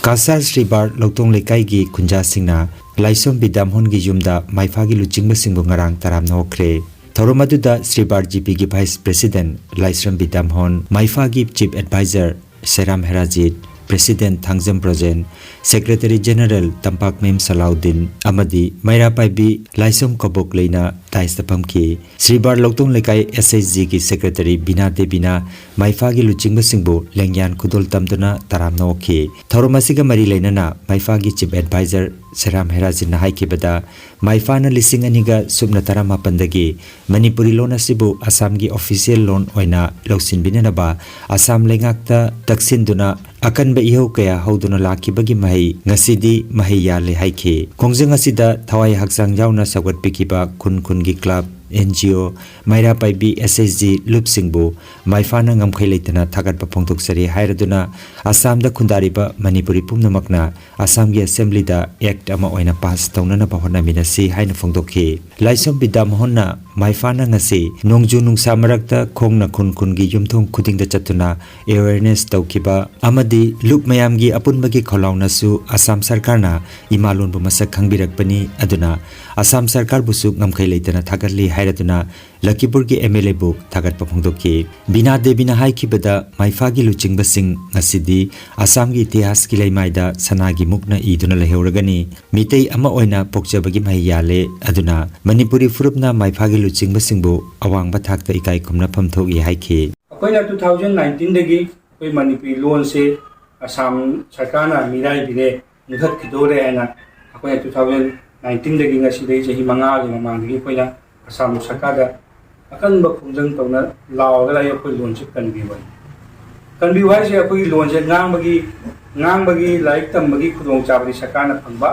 ꯀꯥꯁꯥ ꯁ꯭ꯔꯤꯕꯥꯔ ꯂꯧꯇꯣꯡ ꯂꯩꯀꯥꯏꯒꯤ ꯈꯨꯟꯖꯥꯁꯤꯡꯅ ꯂꯥꯏꯁ꯭ꯔꯝ ꯕꯤꯗ꯭ꯌꯥꯃꯣꯍꯟꯒꯤ ꯌꯨꯝꯗ ꯃꯥꯏꯐꯥꯒꯤ ꯂꯨꯆꯤꯡꯕꯁꯤꯡꯕꯨ ꯉꯔꯥꯡ ꯇꯔꯥꯝꯅ ꯑꯣꯛꯈ꯭ꯔꯦ꯫ ꯊꯧꯔꯝ ꯑꯗꯨꯗ ꯁ꯭ꯔꯤꯕꯥꯔ ꯖꯤ ꯄꯤꯒꯤ vice president ꯂꯥꯏꯁ꯭ꯔꯝ ꯕꯤꯗ꯭ꯌꯥꯃꯣꯍꯟ, ꯃꯥꯏꯐꯥꯒꯤ chief adviser Seram Herajit, President Thangjam Brojen, Secretary General Tampakmayum Salauddin ꯑꯃꯗꯤ ꯃꯩꯔꯥ ꯄꯥꯏꯕꯤ ꯂꯥꯏꯁꯣꯝ ꯀꯕꯣꯛ ꯂꯩꯅ ꯗꯥꯏꯁꯇ ꯐꯝꯈꯤ꯫ ꯁ꯭ꯔꯤ ꯕꯥꯔ ꯂꯧꯇꯣꯡ ꯂꯩꯀꯥꯏ S H G ꯒꯤ Secretary ꯕꯤꯅꯥ ꯗꯦꯕꯤꯅ ꯃꯥꯏꯐꯥꯒꯤ ꯂꯨꯆꯤꯡꯕꯁꯤꯡꯕꯨ ꯂꯦꯡꯌꯥꯟ ꯈꯨꯗꯣꯜ ꯇꯝꯗꯨꯅ ꯇꯔꯥꯝꯅ ꯑꯣꯛꯈꯤ꯫ ꯊꯧꯔꯝ ꯑꯁꯤꯒ ꯃꯔꯤ ꯂꯩꯅꯅ ꯃꯥꯏꯐꯥꯒꯤ Chief Advisor ꯁꯦꯔꯥꯝ ꯍꯦꯔꯥꯖꯤꯟꯅ ꯍꯥꯏꯈꯤꯕꯗ, ꯃꯥꯏꯐꯥꯅ ꯂꯤꯁꯤꯡ ꯑꯅꯤꯒ ꯁꯨꯞꯅ ꯇꯔꯥꯃꯥꯄꯟꯗꯒꯤ ꯃꯅꯤꯄꯨꯔꯤ ꯂꯣꯟ ꯑꯁꯤꯕꯨ ꯑꯁꯥꯝꯒꯤ official ꯂꯣꯟ ꯑꯣꯏꯅ ꯂꯧꯁꯤꯟꯕꯤꯅꯅꯕ ꯑꯁꯥꯝ ꯂꯩꯉꯥꯛꯇ ꯇꯛꯁꯤꯟꯗꯨꯅ ꯑꯀꯟꯕ ꯏꯍꯧ ꯀꯌꯥ ꯍꯧꯗꯨꯅ ꯂꯥꯛꯈꯤꯕꯒꯤ ꯃꯍꯩ ꯉꯁꯤꯗꯤ ꯃꯍꯩ ꯌꯥꯜꯂꯦ ꯍꯥꯏꯈꯤ꯫ ꯈꯣꯡꯖꯪ ꯑꯁꯤꯗ ꯊꯋꯥꯏ ꯍꯛꯆꯥꯡ ꯌꯥꯎꯅ ꯁꯧꯒꯠꯄꯤꯈꯤꯕ ꯈꯨꯟ ꯈꯨꯟꯒꯤ club, N G O, ꯃꯩꯔꯥ ꯄꯥꯏꯕꯤ S H G ꯂꯨꯞꯁꯤꯡꯕꯨ ꯃꯥꯏꯐꯥꯅ ꯉꯝꯈꯩ ꯂꯩꯇꯅ ꯊꯥꯒꯠꯄ ꯐꯣꯡꯗꯣꯛꯆꯔꯤ ꯍꯥꯏꯔꯗꯨꯅ, ꯑꯁꯥꯝꯗ ꯈꯨꯟꯗꯥꯔꯤꯕ ꯃꯅꯤꯄꯨꯔꯤ ꯄꯨꯝꯅꯃꯛꯅ ꯑꯁꯥꯝꯒꯤ Assembly ꯗ Act ꯑꯃ ꯑꯣꯏꯅ pass ꯇꯧꯅꯅꯕ ꯍꯣꯠꯅꯃꯤꯟꯅꯁꯤ ꯍꯥꯏꯅ ꯐꯣꯡꯗꯣꯛꯈꯤ꯫ ꯂꯥꯏꯁꯣꯝ ꯕꯤꯗ꯭ꯌꯥꯃꯣꯍꯟꯅ ꯃꯥꯏꯐꯥꯅ ꯉꯁꯤ ꯅꯣꯡꯖꯨ ꯅꯨꯡꯁꯥ ꯃꯔꯛꯇ ꯈꯣꯡꯅ ꯈꯨꯟ ꯈꯨꯟꯒꯤ ꯌꯨꯝꯊꯣꯡ ꯈꯨꯗꯤꯡꯗ ꯆꯠꯇꯨꯅ awareness ꯇꯧꯈꯤꯕ ꯑꯃꯗꯤ ꯂꯨꯞ ꯃꯌꯥꯝꯒꯤ ꯑꯄꯨꯟꯕꯒꯤ ꯈꯣꯜꯂꯥꯎꯅꯁꯨ ꯑꯁꯥꯝ ꯁꯔꯀꯥꯔꯅ ꯏꯃꯥꯂꯣꯟꯕꯨ ꯃꯁꯛ ꯈꯪꯕꯤꯔꯛꯄꯅꯤ꯫ ꯑꯗꯨꯅ ꯑꯁꯥꯝ ꯁꯔꯀꯥꯔꯕꯨꯁꯨ ꯉꯝꯈꯩ ꯂꯩꯇꯅ ꯊꯥꯒꯠꯂꯤ ꯍꯥꯏꯔꯗꯨꯅ ꯂꯈꯤꯄꯨꯔꯒꯤ M L A ꯕꯨ ꯊꯥꯒꯠꯄ ꯐꯣꯡꯗꯣꯛꯈꯤ꯫ ꯕꯤꯅꯥ ꯗꯦꯕꯤꯅ ꯍꯥꯏꯈꯤꯕꯗ, ꯃꯥꯏꯐꯥꯒꯤ ꯂꯨꯆꯤꯡꯕꯁꯤꯡ ꯉꯁꯤꯗꯤ ꯑꯁꯥꯝꯒꯤ ꯏꯇꯤꯍꯥꯁꯀꯤ ꯂꯩꯃꯥꯏꯗ ꯁꯅꯥꯒꯤ ꯃꯨꯛꯅ ꯏꯗꯨꯅ ꯂꯩꯍꯧꯔꯒꯅꯤ꯫ ꯃꯤꯇꯩ ꯑꯃ ꯑꯣꯏꯅ ꯄꯣꯛꯆꯕꯒꯤ ꯃꯍꯩ ꯌꯥꯜꯂꯦ꯫ ꯑꯗꯨꯅ ꯃꯅꯤꯄꯨꯔꯤ ꯐꯨꯔꯨꯞꯅ ꯃꯥꯏꯐꯥꯒꯤ ꯂꯨꯆꯤꯡꯕꯁꯤꯡꯕꯨ ꯑꯋꯥꯡꯕ ꯊꯥꯛꯇ ꯏꯀꯥꯏ ꯈꯨꯝꯅꯐꯝ ꯊꯣꯛꯏ ꯍꯥꯏꯈꯤ꯫ ꯑꯩꯈꯣꯏꯅ two thousand nineteenꯗꯒꯤ ꯑꯩꯈꯣꯏ ꯃꯅꯤꯄꯨꯔꯤ ꯂꯣꯟꯁꯦ ꯑꯁꯥꯝ ꯁꯔꯀꯥꯔꯅ ꯃꯤꯔꯥꯏꯕꯤꯔꯦ, ꯃꯨꯊꯠꯈꯤꯗꯣꯔꯦ ꯍꯥꯏꯅ ꯑꯩꯈꯣꯏꯅ two thousand nineteenꯗꯒꯤ ꯉꯁꯤꯗꯒꯤ ꯆꯍꯤ ꯃꯉꯥꯒꯤ ꯃꯃꯥꯡꯗꯒꯤ ꯑꯩꯈꯣꯏꯅ ꯑꯁꯥꯝ ꯁꯔꯀꯥꯔꯗ ꯑꯀꯟꯕ ꯈꯣꯡꯖꯪ ꯇꯧꯅ ꯂꯥꯎꯔꯒ ꯂꯥꯛꯏ, ꯑꯩꯈꯣꯏ ꯂꯣꯟꯁꯦ ꯀꯟꯕꯤꯌꯨ ꯍꯥꯏꯅ꯫ ꯀꯟꯕꯤꯌꯨ ꯍꯥꯏꯁꯦ ꯑꯩꯈꯣꯏꯒꯤ ꯂꯣꯟꯁꯦ ꯉꯥꯡꯕꯒꯤ, ꯉꯥꯡꯕꯒꯤ ꯂꯥꯏꯔꯤꯛ ꯇꯝꯕꯒꯤ ꯈꯨꯗꯣꯡꯆꯥꯕꯗꯤ ꯁꯔꯀꯥꯔꯅ ꯐꯪꯕ,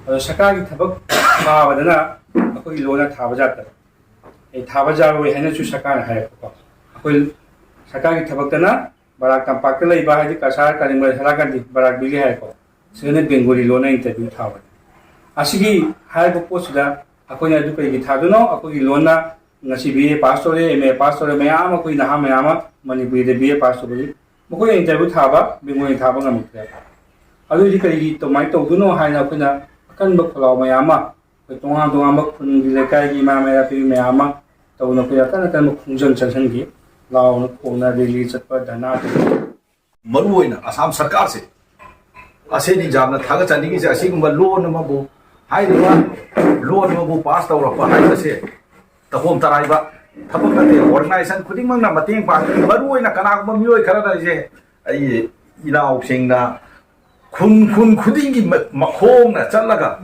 ꯑꯗꯣ ꯁꯔꯀꯥꯔꯒꯤ ꯊꯕꯛ ꯊꯥꯕꯗꯅ ꯑꯩꯈꯣꯏꯒꯤ ꯂꯣꯟꯅ ꯊꯥꯕ ꯖꯥꯠꯇ, ꯑꯩ ꯊꯥꯕ ꯌꯥꯔꯣꯏ ꯍꯥꯏꯅꯁꯨ ꯁꯔꯀꯥꯔꯅ ꯍꯥꯏꯔꯛꯄꯀꯣ꯫ ꯑꯩꯈꯣꯏ ꯁꯔꯀꯥꯔꯒꯤ ꯊꯕꯛꯇꯅ ꯕꯔꯥꯛ ꯇꯝꯄꯥꯛꯇ ꯂꯩꯕ, ꯍꯥꯏꯗꯤ ꯀꯁꯥꯔ, ꯀꯥꯂꯤꯡꯕ, ꯍꯦꯂꯥꯀꯥꯟꯗꯤ, ꯕꯔꯥꯛ ꯚꯦꯂꯤ ꯍꯥꯏꯔꯦꯀꯣ, ꯁꯤꯗꯅ ꯕꯦꯡꯒꯣꯂꯤ ꯂꯣꯟꯅ interview ꯊꯥꯕꯅꯤ꯫ ꯑꯁꯤꯒꯤ ꯍꯥꯏꯔꯤꯕ ꯄꯣꯠꯁꯤꯗ ꯑꯩꯈꯣꯏꯅ ꯑꯗꯨ ꯀꯔꯤꯒꯤ ꯊꯥꯗꯣꯏꯅꯣ? ꯑꯩꯈꯣꯏꯒꯤ ꯂꯣꯟꯅ ꯉꯁꯤ B A pass ꯇꯧꯔꯦ, M A pass ꯇꯧꯔꯦ, ꯃꯌꯥꯝ ꯑꯃ, ꯑꯩꯈꯣꯏ ꯅꯍꯥ ꯃꯌꯥꯝ ꯑꯃ ꯃꯅꯤꯄꯨꯔꯤꯗ B A pass ꯇꯧꯕꯒꯤ, ꯃꯈꯣꯏꯅ interview ꯊꯥꯕ, ꯕꯦꯡꯒꯣꯂꯤ ꯊꯥꯕ ꯉꯝꯃꯛꯇ꯭ꯔꯦ꯫ ꯑꯗꯨꯗꯤ ꯀꯔꯤꯒꯤ, ꯀꯃꯥꯏꯅ ꯇꯧꯗꯣꯏꯅꯣ ꯍꯥꯏꯅ ꯑꯩꯈꯣꯏꯅ ꯑꯀꯟꯕ ꯈꯣꯜꯂꯥꯎ ꯃꯌꯥꯝ ꯑꯃ ꯑꯩꯈꯣꯏ ꯇꯣꯉꯥꯟ ꯇꯣꯉꯥꯟꯕ ꯈꯨꯟꯒꯤ, ꯂꯩꯀꯥꯏꯒꯤ ꯏꯃꯥ ꯃꯩꯔꯥ ꯄꯥꯏꯕꯤ ꯃꯌꯥꯝ ꯑꯃ ꯇꯧꯅ ꯑꯩꯈꯣꯏ ꯑꯀꯟ ꯑꯀꯟꯕ ꯈꯣꯡꯖꯪ ꯆꯪꯁꯤꯟꯈꯤ꯫ ꯂꯥꯎꯅ ꯈꯣꯡꯅ rally ꯆꯠꯄ, ꯙꯔꯅꯥ ꯇꯧꯕ꯫ ꯃꯔꯨ ꯑꯣꯏꯅ ꯑꯁꯥꯝ ꯁꯔꯀꯥꯔꯁꯦ, ꯑꯁꯤꯅꯤ ꯌꯥꯝꯅ ꯊꯥꯒꯠꯆꯅꯤꯡꯉꯤꯁꯦ꯫ ꯑꯁꯤꯒꯨꯝꯕ ꯂꯣꯟ ꯑꯃꯕꯨ, ꯍꯥꯏꯔꯤꯕ ꯂꯣꯟ ꯑꯃꯕꯨ ꯄꯥꯁ ꯇꯧꯔꯛꯄ ꯍꯥꯏꯕꯁꯦ ꯇꯧꯐꯝ ꯇꯔꯥꯏꯕ ꯊꯕꯛ ꯅꯠꯇꯦ꯫ ꯑꯣꯔꯒꯅꯥꯏꯖꯦꯁꯟ ꯈꯨꯗꯤꯡꯃꯛꯅ ꯃꯇꯦꯡ ꯄꯥꯡꯒꯅꯤ꯫ ꯃꯔꯨ ꯑꯣꯏꯅ ꯀꯅꯥꯒꯨꯝꯕ ꯃꯤꯑꯣꯏ ꯈꯔꯅ ꯑꯩꯁꯦ, ꯑꯩ ꯏꯅꯥꯎꯁꯤꯡꯅ ꯈꯨꯟ, ꯈꯨꯟ ꯈꯨꯗꯤꯡꯒꯤ ꯃ-, ꯃꯈꯣꯡꯅ ꯆꯠꯂꯒ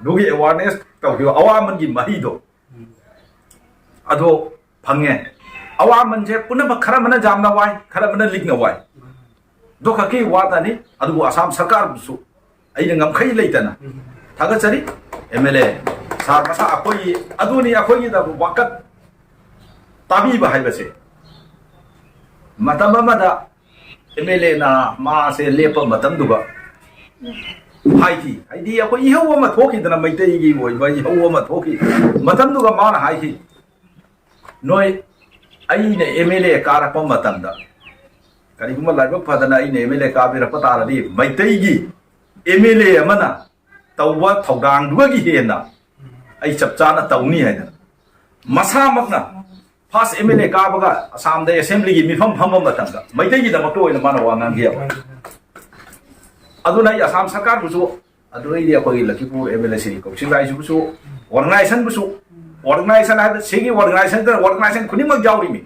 ꯑꯗꯨꯒꯤ ꯑꯦꯋꯥꯔꯅꯦꯁ ꯇꯧꯈꯤꯕ ꯑꯋꯥꯃꯟꯒꯤ ꯃꯍꯩꯗꯣ ꯑꯗꯣ ꯐꯪꯉꯦ꯫ ꯑꯋꯥꯃꯟꯁꯦ ꯄꯨꯝꯅꯃꯛ, ꯈꯔ ꯑꯃꯅ ꯌꯥꯝꯅ ꯋꯥꯏ, ꯈꯔ ꯑꯃꯅ ꯂꯤꯛꯅ ꯋꯥꯏ꯫ ꯑꯗꯨ ꯈꯛꯀꯤ ꯋꯥꯇꯅꯤ꯫ ꯑꯗꯨꯕꯨ ꯑꯁꯥꯝ ꯁꯔꯀꯥꯔꯕꯨꯁꯨ ꯑꯩꯅ ꯉꯝꯈꯩ ꯂꯩꯇꯅ ꯊꯥꯒꯠꯆꯔꯤ꯫ ꯑꯦꯝ ꯑꯦꯜ ꯑꯦ ꯁꯥꯔ ꯃꯁꯥ ꯑꯩꯈꯣꯏꯒꯤ, ꯑꯗꯨꯅꯤ ꯑꯩꯈꯣꯏꯒꯤꯗ ꯋꯥꯀꯠ ꯇꯥꯕꯤꯕ ꯍꯥꯏꯕꯁꯦ꯫ ꯃꯇꯝ ꯑꯃꯗ ꯑꯦꯝ ꯑꯦꯜ ꯑꯦꯅ ꯃꯥꯁꯦ ꯂꯦꯞꯄ ꯃꯇꯝꯗꯨꯒ ꯍꯥꯏꯈꯤ, ꯍꯥꯏꯗꯤ ꯑꯩꯈꯣꯏ ꯏꯍꯧ ꯑꯃ ꯊꯣꯛꯈꯤꯗꯅ, ꯃꯩꯇꯩꯒꯤ ꯑꯣꯏꯕ ꯏꯍꯧ ꯑꯃ ꯊꯣꯛꯈꯤ꯫ ꯃꯇꯝꯗꯨꯒ ꯃꯥꯅ ꯍꯥꯏꯈꯤ, "ꯅꯣꯏ, ꯑꯩꯅ ꯑꯦꯝ ꯑꯦꯜ ꯑꯦ ꯀꯥꯔꯛꯄ ꯃꯇꯝꯗ, ꯀꯔꯤꯒꯨꯝꯕ ꯂꯥꯏꯕꯛ ꯐꯗꯅ ꯑꯩꯅ ꯑꯦꯝ ꯑꯦꯜ ꯑꯦ ꯀꯥꯕꯤꯔꯛꯄ ꯇꯥꯔꯗꯤ, ꯃꯩꯇꯩꯒꯤ ꯑꯦꯝ ꯑꯦꯜ ꯑꯦ ꯑꯃꯅ ꯇꯧꯕ ꯊꯧꯗꯥꯡꯗꯨꯒꯤ ꯍꯦꯟꯅ ꯑꯩ ꯆꯞ ꯆꯥꯅ ꯇꯧꯅꯤ" ꯍꯥꯏꯗꯅ ꯃꯁꯥꯃꯛꯅ ꯐꯥꯔꯁ ꯑꯦꯝ ꯑꯦꯜ ꯑꯦ ꯀꯥꯕꯒ ꯑꯁꯥꯝꯗ ꯑꯦꯁꯦꯝꯕ꯭ꯂꯤꯒꯤ ꯃꯤꯐꯝ ꯐꯝꯕ ꯃꯇꯝꯗ ꯃꯩꯇꯩꯒꯤꯗꯃꯛꯇ ꯑꯣꯏꯅ ꯃꯥꯅ ꯋꯥ ꯉꯥꯡꯈꯤꯑꯕ꯫ ꯑꯗꯨꯅ ꯑꯩ ꯑꯁꯥꯝ ꯁꯔꯀꯥꯔꯕꯨꯁꯨ, ꯑꯗꯨꯗꯩꯗꯤ ꯑꯩꯈꯣꯏꯒꯤ ꯂꯈꯤꯄꯨꯔ ꯑꯦꯝ ꯑꯦꯜ ꯑꯦ ꯁꯤꯒꯤ ꯀꯧꯁꯤꯜ ꯂꯥꯏꯁꯤꯕꯨꯁꯨ, ꯑꯣꯔꯒꯅꯥꯏꯖꯦꯁꯟꯕꯨꯁꯨ, ꯑꯣꯔꯒꯅꯥꯏꯖꯦꯁꯟ ꯍꯥꯏꯕ ꯁꯤꯒꯤ ꯑꯣꯔꯒꯅꯥꯏꯖꯦꯁꯟ, ꯑꯣꯔꯒꯅꯥꯏꯖꯦꯁꯟ ꯈꯨꯗꯤꯡꯃꯛ ꯌꯥꯎꯔꯤꯃꯤ꯫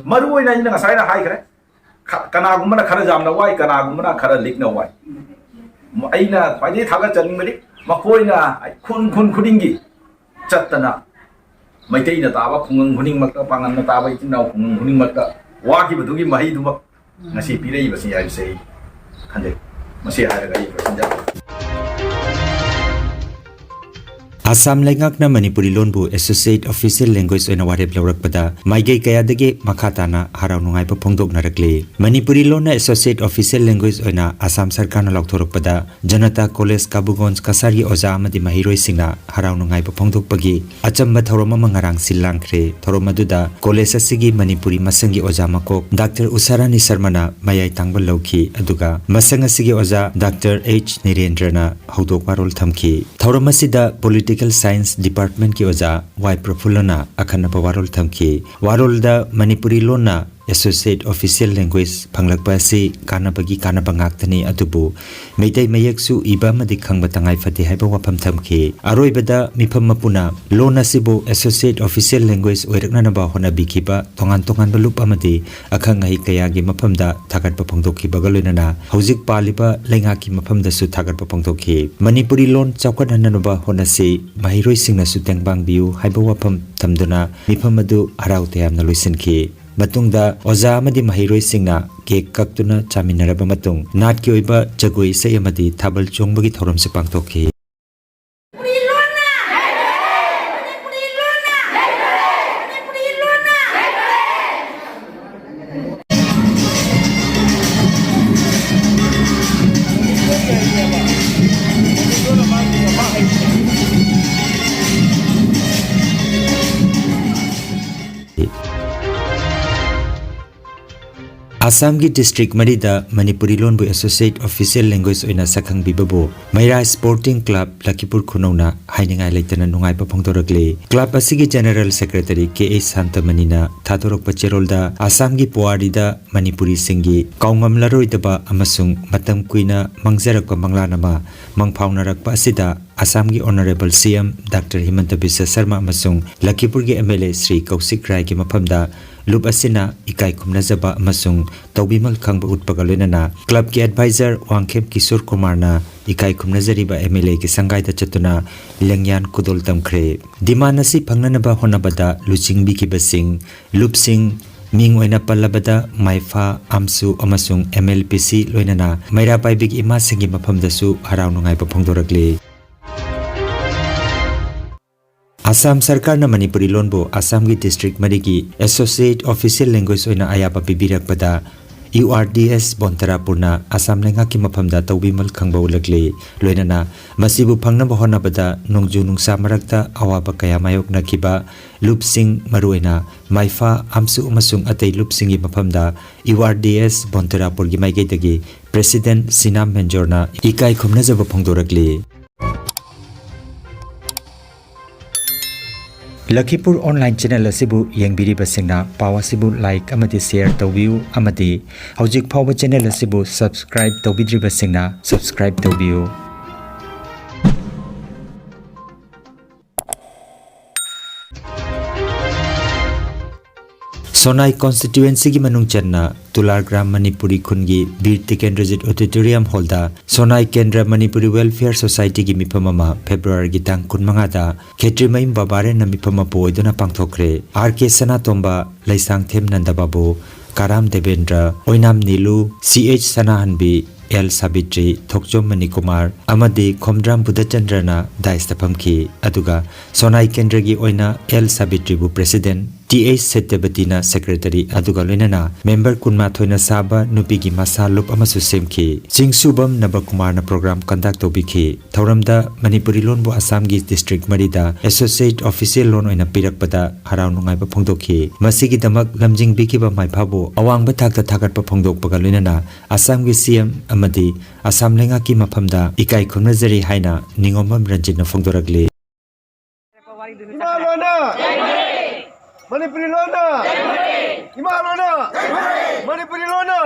ꯃꯔꯨ ꯑꯣꯏꯅ ꯑꯩꯅ ꯉꯁꯥꯏꯅ ꯍꯥꯏꯈ꯭ꯔꯦ, ꯈ-, ꯀꯅꯥꯒꯨꯝꯕꯅ ꯈꯔ ꯌꯥꯝꯅ ꯋꯥꯏ, ꯀꯅꯥꯒꯨꯝꯕꯅ ꯈꯔ ꯂꯤꯛꯅ ꯋꯥꯏ꯫ ꯑꯩꯅ ꯈ꯭ꯋꯥꯏꯗꯒꯤ ꯊꯥꯒꯠꯆꯅꯤꯡꯕꯗꯤ ꯃꯈꯣꯏꯅ ꯈꯨꯟ, ꯈꯨꯟ ꯈꯨꯗꯤꯡꯒꯤ ꯆꯠꯇꯅ ꯃꯩꯇꯩꯅ ꯇꯥꯕ ꯈꯨꯡꯒꯪ ꯈꯨꯗꯤꯡꯃꯛꯇ, ꯄꯥꯡꯒꯜꯅ ꯇꯥꯕ ꯏꯆꯤꯟ ꯏꯅꯥꯎ ꯈꯨꯡꯒꯪ ꯈꯨꯗꯤꯡꯃꯛꯇ ꯋꯥꯈꯤꯕꯗꯨꯒꯤ ꯃꯍꯩꯗꯨꯃꯛ ꯉꯁꯤ ꯄꯤꯔꯛꯏꯕꯁꯤ ꯍꯥꯏꯕꯁꯦ ꯑꯩ ꯈꯟꯖꯩ꯫ ꯃꯁꯤ ꯍꯥꯏꯔꯒ ꯑꯩ ꯂꯣꯏꯁꯤꯟꯖꯔꯒꯦ꯫ ꯑꯁꯥꯝ ꯂꯩꯉꯥꯛꯅ ꯃꯅꯤꯄꯨꯔꯤ ꯂꯣꯟꯕꯨ Associate Official Language ꯑꯣꯏꯅ ꯋꯥꯔꯦꯞ ꯂꯧꯔꯛꯄꯗ ꯃꯥꯏꯀꯩ ꯀꯌꯥꯗꯒꯤ ꯃꯈꯥ ꯇꯥꯅ ꯍꯔꯥꯎ ꯅꯨꯡꯉꯥꯏꯕ ꯐꯣꯡꯗꯣꯛꯅꯔꯛꯂꯤ꯫ ꯃꯅꯤꯄꯨꯔꯤ ꯂꯣꯟꯅ Associate Official Language ꯑꯣꯏꯅ ꯑꯁꯥꯝ ꯁꯔꯀꯥꯔꯅ ꯂꯥꯎꯊꯣꯔꯛꯄꯗ ꯖꯅꯇꯥ ꯀꯣꯂꯦꯖ ꯀꯥꯕꯨꯒꯣꯟꯖ ꯀꯁꯥꯔꯒꯤ ꯑꯣꯖꯥ ꯑꯃꯗꯤ ꯃꯍꯩꯔꯣꯏꯁꯤꯡꯅ ꯍꯔꯥꯎ ꯅꯨꯡꯉꯥꯏꯕ ꯐꯣꯡꯗꯣꯛꯄꯒꯤ ꯑꯆꯝꯕ ꯊꯧꯔꯝ ꯑꯃ ꯉꯔꯥꯡ ꯁꯤꯜ ꯂꯥꯡꯈ꯭ꯔꯦ꯫ ꯊꯧꯔꯝ ꯑꯗꯨꯗ ꯀꯣꯂꯦꯖ ꯑꯁꯤꯒꯤ ꯃꯅꯤꯄꯨꯔꯤ ꯃꯁꯪꯒꯤ ꯑꯣꯖꯥ ꯃꯀꯣꯛ ꯗꯥꯛꯇꯔ ꯎꯁꯥꯔꯥꯅꯤ ꯁꯔꯃꯅ ꯃꯌꯥꯏ ꯊꯥꯡꯕ ꯂꯧꯈꯤ, ꯑꯗꯨꯒ ꯃꯁꯪ ꯑꯁꯤꯒꯤ ꯑꯣꯖꯥ ꯗꯥꯛꯇꯔ ꯑꯩꯆ ꯅꯤꯔꯦꯟꯗ꯭ꯔꯅ ꯍꯧꯗꯣꯛ ꯋꯥꯔꯣꯜ ꯊꯝꯈꯤ꯫ ꯊꯧꯔꯝ ꯑꯁꯤꯗ Political Science Departmentꯀꯤ ꯑꯣꯖꯥ ꯋꯥꯏ ꯄ꯭ꯔꯐꯨꯜꯂꯅ ꯑꯈꯟꯅꯕ ꯋꯥꯔꯣꯜ ꯊꯝꯈꯤ꯫ ꯋꯥꯔꯣꯜꯗ ꯃꯅꯤꯄꯨꯔꯤ ꯂꯣꯟꯅ Associate Official Language ꯐꯪꯂꯛꯄ ꯑꯁꯤ ꯀꯥꯟꯅꯕꯒꯤ ꯀꯥꯟꯅꯕ ꯉꯥꯛꯇꯅꯤ, ꯑꯗꯨꯕꯨ ꯃꯩꯇꯩ ꯃꯌꯦꯛꯁꯨ ꯏꯕ ꯑꯃꯗꯤ ꯈꯪꯕ ꯇꯉꯥꯏ ꯐꯗꯦ ꯍꯥꯏꯕ ꯋꯥꯐꯝ ꯊꯝꯈꯤ꯫ ꯑꯔꯣꯏꯕꯗ ꯃꯤꯐꯝ ꯃꯄꯨꯅ ꯂꯣꯟ ꯑꯁꯤꯕꯨ Associate Official Language ꯑꯣꯏꯔꯛꯅꯅꯕ ꯍꯣꯠꯅꯕꯤꯈꯤꯕ ꯇꯣꯉꯥꯟ ꯇꯣꯉꯥꯟꯕ ꯂꯨꯞ ꯑꯃꯗꯤ ꯑꯈꯪ ꯑꯍꯩ ꯀꯌꯥꯒꯤ ꯃꯐꯝꯗ ꯊꯥꯒꯠꯄ ꯐꯣꯡꯗꯣꯛꯈꯤꯕꯒ ꯂꯣꯏꯅꯅ ꯍꯧꯖꯤꯛ ꯄꯥꯜꯂꯤꯕ ꯂꯩꯉꯥꯛꯀꯤ ꯃꯐꯝꯗꯁꯨ ꯊꯥꯒꯠꯄ ꯐꯣꯡꯗꯣꯛꯈꯤ꯫ ꯃꯅꯤꯄꯨꯔꯤ ꯂꯣꯟ ꯆꯥꯎꯈꯠꯍꯟꯅꯅꯕ ꯍꯣꯠꯅꯁꯤ, ꯃꯍꯩꯔꯣꯏꯁꯤꯡꯅꯁꯨ ꯇꯦꯡꯕꯥꯡꯕꯤꯌꯨ ꯍꯥꯏꯕ ꯋꯥꯐꯝ ꯊꯝꯗꯨꯅ ꯃꯤꯐꯝ ꯑꯗꯨ ꯍꯔꯥꯎ ꯇꯌꯥꯝꯅ ꯂꯣꯏꯁꯤꯟꯈꯤ꯫ ꯃꯇꯨꯡꯗ ꯑꯣꯖꯥ ꯑꯃꯗꯤ ꯃꯍꯩꯔꯣꯏꯁꯤꯡꯅ ꯀꯦꯛ ꯀꯛꯇꯨꯅ ꯆꯥꯃꯤꯟꯅꯔꯕ ꯃꯇꯨꯡ ꯅꯥꯠꯀꯤ ꯑꯣꯏꯕ ꯖꯒꯣꯏ ꯏꯁꯩ ꯑꯃꯗꯤ ꯊꯥꯕꯜ ꯆꯣꯡꯕꯒꯤ ꯊꯧꯔꯝꯁꯨ ꯄꯥꯡꯊꯣꯛꯈꯤ꯫ ꯑꯁꯥꯝꯒꯤ ꯗꯤꯁꯇ꯭ꯔꯤꯛ ꯃꯔꯤꯗ ꯃꯅꯤꯄꯨꯔꯤ ꯂꯣꯟꯕꯨ Associate Official Language ꯑꯣꯏꯅ ꯁꯛꯈꯪꯕꯤꯕꯕꯨ ꯃꯩꯔꯥ Sporting Club ꯂꯈꯤꯄꯨꯔ ꯈꯨꯅꯧꯅ ꯍꯥꯏꯅꯤꯡꯉꯥꯏ ꯂꯩꯇꯅ ꯅꯨꯡꯉꯥꯏꯕ ꯐꯣꯡꯗꯣꯔꯛꯂꯤ꯫ ꯀ꯭ꯂꯕ ꯑꯁꯤꯒꯤ ꯖꯦꯅꯔꯦꯜ ꯁꯦꯀ꯭ꯔꯦꯇꯔꯤ ꯀꯦ ꯑꯩꯆ ꯁꯥꯟꯇꯃꯅꯤꯅ ꯊꯥꯗꯣꯔꯛꯄ ꯆꯦꯔꯣꯜꯗ ꯑꯁꯥꯝꯒꯤ ꯄꯨꯋꯥꯔꯤꯗ ꯃꯅꯤꯄꯨꯔꯤꯁꯤꯡꯒꯤ ꯀꯥꯎꯉꯝꯂꯔꯣꯏꯗꯕ ꯑꯃꯁꯨꯡ ꯃꯇꯝ ꯀꯨꯏꯅ ꯃꯥꯡꯖꯔꯛꯄ ꯃꯪꯂꯥꯟ ꯑꯃ ꯃꯪꯐꯥꯎꯅꯔꯛꯄ ꯑꯁꯤꯗ ꯑꯁꯥꯝꯒꯤ Honourable C M Doctor ꯍꯤꯃꯟꯇ Visva Sharma ꯑꯃꯁꯨꯡ ꯂꯈꯤꯄꯨꯔꯒꯤ M L A ꯁ꯭ꯔꯤ ꯀꯧꯁꯤꯛ ꯔꯥꯏꯒꯤ ꯃꯐꯝꯗ ꯂꯨꯞ ꯑꯁꯤꯅ ꯏꯀꯥꯏ ꯈꯨꯝꯅꯖꯕ ꯑꯃꯁꯨꯡ ꯇꯧꯕꯤꯃꯜ ꯈꯪꯕ ꯎꯠꯄꯒ ꯂꯣꯏꯅꯅ ꯀ꯭ꯂꯕꯀꯤ ꯑꯦꯗꯚꯥꯏꯖꯔ ꯋꯥꯡꯈꯦꯝ ꯀꯤꯁꯣꯔ ꯀꯨꯃꯥꯔꯅ ꯏꯀꯥꯏ ꯈꯨꯝꯅꯖꯔꯤꯕ M L A ꯒꯤ ꯁꯪꯒꯥꯏꯗ ꯆꯠꯇꯨꯅ ꯂꯦꯡꯌꯥꯟ ꯈꯨꯗꯣꯜ ꯇꯝꯈ꯭ꯔꯦ꯫ ꯗꯤꯃꯥꯟ ꯑꯁꯤ ꯐꯪꯅꯅꯕ ꯍꯣꯠꯅꯕꯗ ꯂꯨꯆꯤꯡꯕꯤꯈꯤꯕꯁꯤꯡ, ꯂꯨꯞꯁꯤꯡ, ꯃꯤꯡ ꯑꯣꯏꯅ ꯄꯜꯂꯕꯗ ꯃꯥꯏꯐꯥ, ꯑꯝꯁꯨ ꯑꯃꯁꯨꯡ M L P C ꯂꯣꯏꯅꯅ ꯃꯩꯔꯥ ꯄꯥꯏꯕꯤꯒꯤ ꯏꯃꯥꯁꯤꯡꯒꯤ ꯃꯐꯝꯗꯁꯨ ꯍꯔꯥꯎ ꯅꯨꯡꯉꯥꯏꯕ ꯐꯣꯡꯗꯣꯔꯛꯂꯤ꯫ ꯑꯁꯥꯝ ꯁꯔꯀꯥꯔꯅ ꯃꯅꯤꯄꯨꯔꯤ ꯂꯣꯟꯕꯨ ꯑꯁꯥꯝꯒꯤ ꯗꯤꯁꯇ꯭ꯔꯤꯛ ꯃꯔꯤꯒꯤ Associate Official Language ꯑꯣꯏꯅ ꯑꯌꯥꯕ ꯄꯤꯕꯤꯔꯛꯄꯗ U R D S ꯕꯣꯟꯇꯔꯥꯄꯨꯔꯅ Assam ꯂꯩꯉꯥꯛꯀꯤ ꯃꯐꯝꯗ ꯇꯧꯕꯤꯃꯜ ꯈꯪꯕ ꯎꯠꯂꯛꯂꯤ꯫ ꯂꯣꯏꯅꯅ ꯃꯁꯤꯕꯨ ꯐꯪꯅꯕ ꯍꯣꯠꯅꯕꯗ ꯅꯣꯡꯖꯨ ꯅꯨꯡꯁꯥ ꯃꯔꯛꯇ ꯑꯋꯥꯕ ꯀꯌꯥ ꯃꯥꯌꯣꯛꯅꯈꯤꯕ ꯂꯨꯞꯁꯤꯡ, ꯃꯔꯨꯑꯣꯏꯅ ꯃꯥꯏꯐꯥ, ꯑꯝꯁꯨ ꯑꯃꯁꯨꯡ ꯑꯇꯩ ꯂꯨꯞꯁꯤꯡꯒꯤ ꯃꯐꯝꯗ U R D S ꯕꯣꯟꯇꯔꯥꯄꯨꯔꯒꯤ ꯃꯥꯏꯀꯩꯗꯒꯤ President ꯁꯤꯅꯥꯝ ꯃꯦꯟꯖꯣꯔꯅ ꯏꯀꯥꯏ ꯈꯨꯝꯅꯖꯕ ꯐꯣꯡꯗꯣꯔꯛꯂꯤ꯫ ꯂꯈꯤꯄꯨꯔ online channel ꯑꯁꯤꯕꯨ ꯌꯦꯡꯕꯤꯔꯤꯕꯁꯤꯡꯅ ꯄꯥꯎ ꯑꯁꯤꯕꯨ like ꯑꯃꯗꯤ share ꯇꯧꯕꯤꯌꯨ ꯑꯃꯗꯤ ꯍꯧꯖꯤꯛ ꯐꯥꯎꯕ channel ꯑꯁꯤꯕꯨ subscribe ꯇꯧꯕꯤꯗ꯭ꯔꯤꯕꯁꯤꯡꯅ subscribe ꯇꯧꯕꯤꯌꯨ꯫ ꯁꯣꯅꯥꯏ constituencyꯒꯤ ꯃꯅꯨꯡ ꯆꯟꯅ ꯇꯨꯂꯥꯔꯒ꯭ꯔꯥꯝ ꯃꯅꯤꯄꯨꯔꯤ ꯈꯨꯟꯒꯤ ꯕꯤꯔ ꯇꯤꯀꯦꯟꯗ꯭ꯔꯖꯤꯠ Auditorium Hallꯗ ꯁꯣꯅꯥꯏ ꯀꯦꯟꯗ꯭ꯔ ꯃꯅꯤꯄꯨꯔꯤ Welfare Societyꯒꯤ ꯃꯤꯐꯝ ꯑꯃ Februaryꯒꯤ ꯇꯥꯡ ꯀꯨꯟꯃꯉꯥꯗ ꯈꯦꯇ꯭ꯔꯤꯃꯌꯨꯝ ꯕꯕꯥꯔꯦꯟꯅ ꯃꯤꯐꯝ ꯃꯄꯨ ꯑꯣꯏꯗꯨꯅ ꯄꯥꯡꯊꯣꯛꯈ꯭ꯔꯦ꯫ ꯑꯥꯔ ꯀꯦ ꯁꯅꯥꯇꯣꯝꯕ, ꯂꯩꯁꯥꯡꯊꯦꯝ ꯅꯟꯗꯕꯥꯕꯨ, ꯀꯔꯥꯝ ꯗꯦꯕꯦꯟꯗ꯭ꯔ, ꯑꯣꯏꯅꯥꯝ ꯅꯤꯂꯨ, ꯁꯤ ꯑꯩꯆ ꯁꯅꯥꯍꯟꯕꯤ, ꯑꯦꯜ ꯁꯥꯕꯤꯇ꯭ꯔꯤ, ꯊꯣꯛꯆꯣꯝ ꯃꯅꯤꯀꯨꯃꯥꯔ ꯑꯃꯗꯤ ꯈꯣꯝꯗ꯭ꯔꯥꯝ ꯕꯨꯙꯆꯟꯗ꯭ꯔꯅ dais ꯐꯝꯈꯤ꯫ ꯑꯗꯨꯒ ꯁꯣꯅꯥꯏ ꯀꯦꯟꯗ꯭ꯔꯒꯤ ꯑꯣꯏꯅ ꯑꯦꯜ ꯁꯥꯕꯤꯇ꯭ꯔꯤꯕꯨ president, ꯇꯤ ꯑꯩꯆ ꯁꯇ꯭ꯌꯕꯇꯤꯅ secretary, ꯑꯗꯨꯒ ꯂꯣꯏꯅꯅ member ꯀꯨꯟꯃꯥꯊꯣꯏꯅ ꯁꯥꯕ ꯅꯨꯄꯤꯒꯤ ꯃꯁꯥ ꯂꯨꯞ ꯑꯃꯁꯨ ꯁꯦꯝꯈꯤ꯫ ꯆꯤꯡꯁꯨꯕꯝ ꯅꯕꯀꯨꯃꯥꯔꯅ program conduct ꯇꯧꯕꯤꯈꯤ꯫ ꯊꯧꯔꯝꯗ ꯃꯅꯤꯄꯨꯔꯤ ꯂꯣꯟꯕꯨ ꯑꯁꯥꯝꯒꯤ district ꯃꯔꯤꯗ associate official ꯂꯣꯟ ꯑꯣꯏꯅ ꯄꯤꯔꯛꯄꯗ ꯍꯔꯥꯎ ꯅꯨꯡꯉꯥꯏꯕ ꯐꯣꯡꯗꯣꯛꯈꯤ꯫ ꯃꯁꯤꯒꯤꯗꯃꯛ ꯂꯝꯖꯤꯡꯕꯤꯈꯤꯕ ꯃꯥꯏꯐꯥꯕꯨ ꯑꯋꯥꯡꯕ ꯊꯥꯛꯇ ꯊꯥꯒꯠꯄ ꯐꯣꯡꯗꯣꯛꯄꯒ ꯂꯣꯏꯅꯅ ꯑꯁꯥꯝꯒꯤ ꯁꯤ ꯑꯦꯝ ꯑꯃꯗꯤ ꯑꯁꯥꯝ ꯂꯩꯉꯥꯛꯀꯤ ꯃꯐꯝꯗ ꯏꯀꯥꯏ ꯈꯨꯝꯅꯖꯔꯤ ꯍꯥꯏꯅ ꯅꯤꯉꯣꯝꯕꯝ ꯔꯟꯖꯤꯠꯅ ꯐꯣꯡꯗꯣꯔꯛꯂꯤ꯫ ꯏꯃꯥ ꯂꯣꯟꯅ! ꯃꯅꯤꯄꯨꯔꯤ ꯂꯣꯟꯅ! ꯏꯃꯥ ꯂꯣꯟꯅ! ꯃꯅꯤꯄꯨꯔꯤ ꯂꯣꯟꯅ!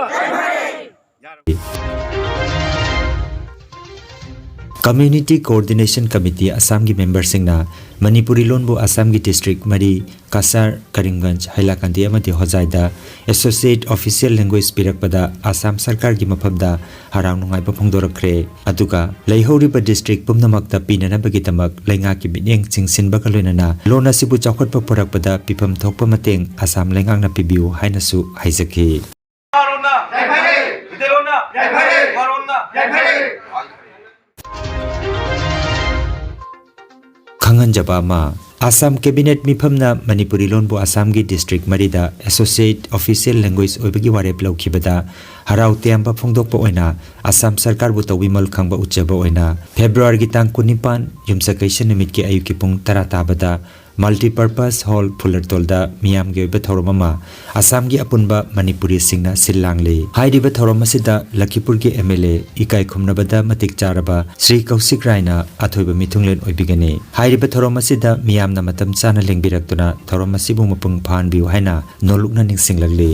Community Coordination Committee ꯑꯁꯥꯝꯒꯤ memberꯁꯤꯡꯅ ꯃꯅꯤꯄꯨꯔꯤ ꯂꯣꯟꯕꯨ ꯑꯁꯥꯝꯒꯤ district ꯃꯔꯤ, ꯀꯁꯥꯔ, ꯀꯔꯤꯝꯒꯟꯖ, ꯍꯥꯏꯂꯥꯀꯟꯗꯤ ꯑꯃꯗꯤ ꯍꯣꯖꯥꯏꯗ associate official language ꯄꯤꯔꯛꯄꯗ ꯑꯁꯥꯝ ꯁꯔꯀꯥꯔꯒꯤ ꯃꯐꯝꯗ ꯍꯔꯥꯎ ꯅꯨꯡꯉꯥꯏꯕ ꯐꯣꯡꯗꯣꯔꯛꯈ꯭ꯔꯦ꯫ ꯑꯗꯨꯒ ꯂꯩꯍꯧꯔꯤꯕ district ꯄꯨꯝꯅꯃꯛꯇ ꯄꯤꯅꯅꯕꯒꯤꯗꯃꯛ ꯂꯩꯉꯥꯛꯀꯤ ꯃꯤꯠꯌꯦꯡ ꯆꯤꯡꯁꯤꯟꯕꯒ ꯂꯣꯏꯅꯅ ꯂꯣꯟ ꯑꯁꯤꯕꯨ ꯆꯥꯎꯈꯠꯄ ꯄꯨꯔꯛꯄꯗ ꯄꯤꯐꯝ ꯊꯣꯛꯄ ꯃꯇꯦꯡ ꯑꯁꯥꯝ ꯂꯩꯉꯥꯛꯅ ꯄꯤꯕꯤꯌꯨ ꯍꯥꯏꯅꯁꯨ ꯍꯥꯏꯖꯈꯤ꯫ ꯏꯃꯥꯂꯣꯟꯅ ꯌꯥꯏꯐꯔꯦ! ꯃꯩꯇꯩꯂꯣꯟꯅ ꯌꯥꯏꯐꯔꯦ! ꯏꯃꯥꯂꯣꯟꯅ ꯌꯥꯏꯐꯔꯦ! ꯈꯪꯍꯟꯖꯕ ꯑꯃ, ꯑꯁꯥꯝ cabinet ꯃꯤꯐꯝꯅ ꯃꯅꯤꯄꯨꯔꯤ ꯂꯣꯟꯕꯨ ꯑꯁꯥꯝꯒꯤ district ꯃꯔꯤꯗ associate official language ꯑꯣꯏꯕꯒꯤ ꯋꯥꯔꯦꯞ ꯂꯧꯈꯤꯕꯗ ꯍꯔꯥꯎ ꯇꯌꯥꯝꯕ ꯐꯣꯡꯗꯣꯛꯄ ꯑꯣꯏꯅ ꯑꯁꯥꯝ ꯁꯔꯀꯥꯔꯕꯨ ꯇꯧꯕꯤꯃꯜ ꯈꯪꯕ ꯎꯠꯆꯕ ꯑꯣꯏꯅ Februaryꯒꯤ ꯇꯥꯡ ꯀꯨꯟꯅꯤꯄꯥꯟ, ꯌꯨꯝꯁꯀꯩꯁ ꯅꯨꯃꯤꯠꯀꯤ ꯑꯌꯨꯛꯀꯤ ꯄꯨꯡ ꯇꯔꯥ ꯇꯥꯕꯗ Multipurpose Hall ꯐꯨꯂꯔꯇꯣꯜꯗ ꯃꯤꯌꯥꯝꯒꯤ ꯑꯣꯏꯕ ꯊꯧꯔꯝ ꯑꯃ ꯑꯁꯥꯝꯒꯤ ꯑꯄꯨꯟꯕ ꯃꯅꯤꯄꯨꯔꯤꯁꯤꯡꯅ ꯁꯤꯜ ꯂꯥꯡꯂꯤ꯫ ꯍꯥꯏꯔꯤꯕ ꯊꯧꯔꯝ ꯑꯁꯤꯗ ꯂꯈꯤꯄꯨꯔꯒꯤ M L A ꯏꯀꯥꯏ ꯈꯨꯝꯅꯕꯗ ꯃꯇꯤꯛ ꯆꯥꯔꯕ ꯁ꯭ꯔꯤ ꯀꯧꯁꯤꯛ ꯔꯥꯏꯅ ꯑꯊꯣꯏꯕ ꯃꯤꯊꯨꯡꯂꯦꯟ ꯑꯣꯏꯕꯤꯒꯅꯤ꯫ ꯍꯥꯏꯔꯤꯕ ꯊꯧꯔꯝ ꯑꯁꯤꯗ ꯃꯤꯌꯥꯝꯅ ꯃꯇꯝ ꯆꯥꯅ ꯂꯦꯡꯕꯤꯔꯛꯇꯨꯅ ꯊꯧꯔꯝ ꯑꯁꯤꯕꯨ ꯃꯄꯨꯡ ꯐꯥꯍꯟꯕꯤꯌꯨ ꯍꯥꯏꯅ ꯅꯣꯜꯂꯨꯛꯅ ꯅꯤꯡꯁꯤꯡꯂꯛꯂꯤ꯫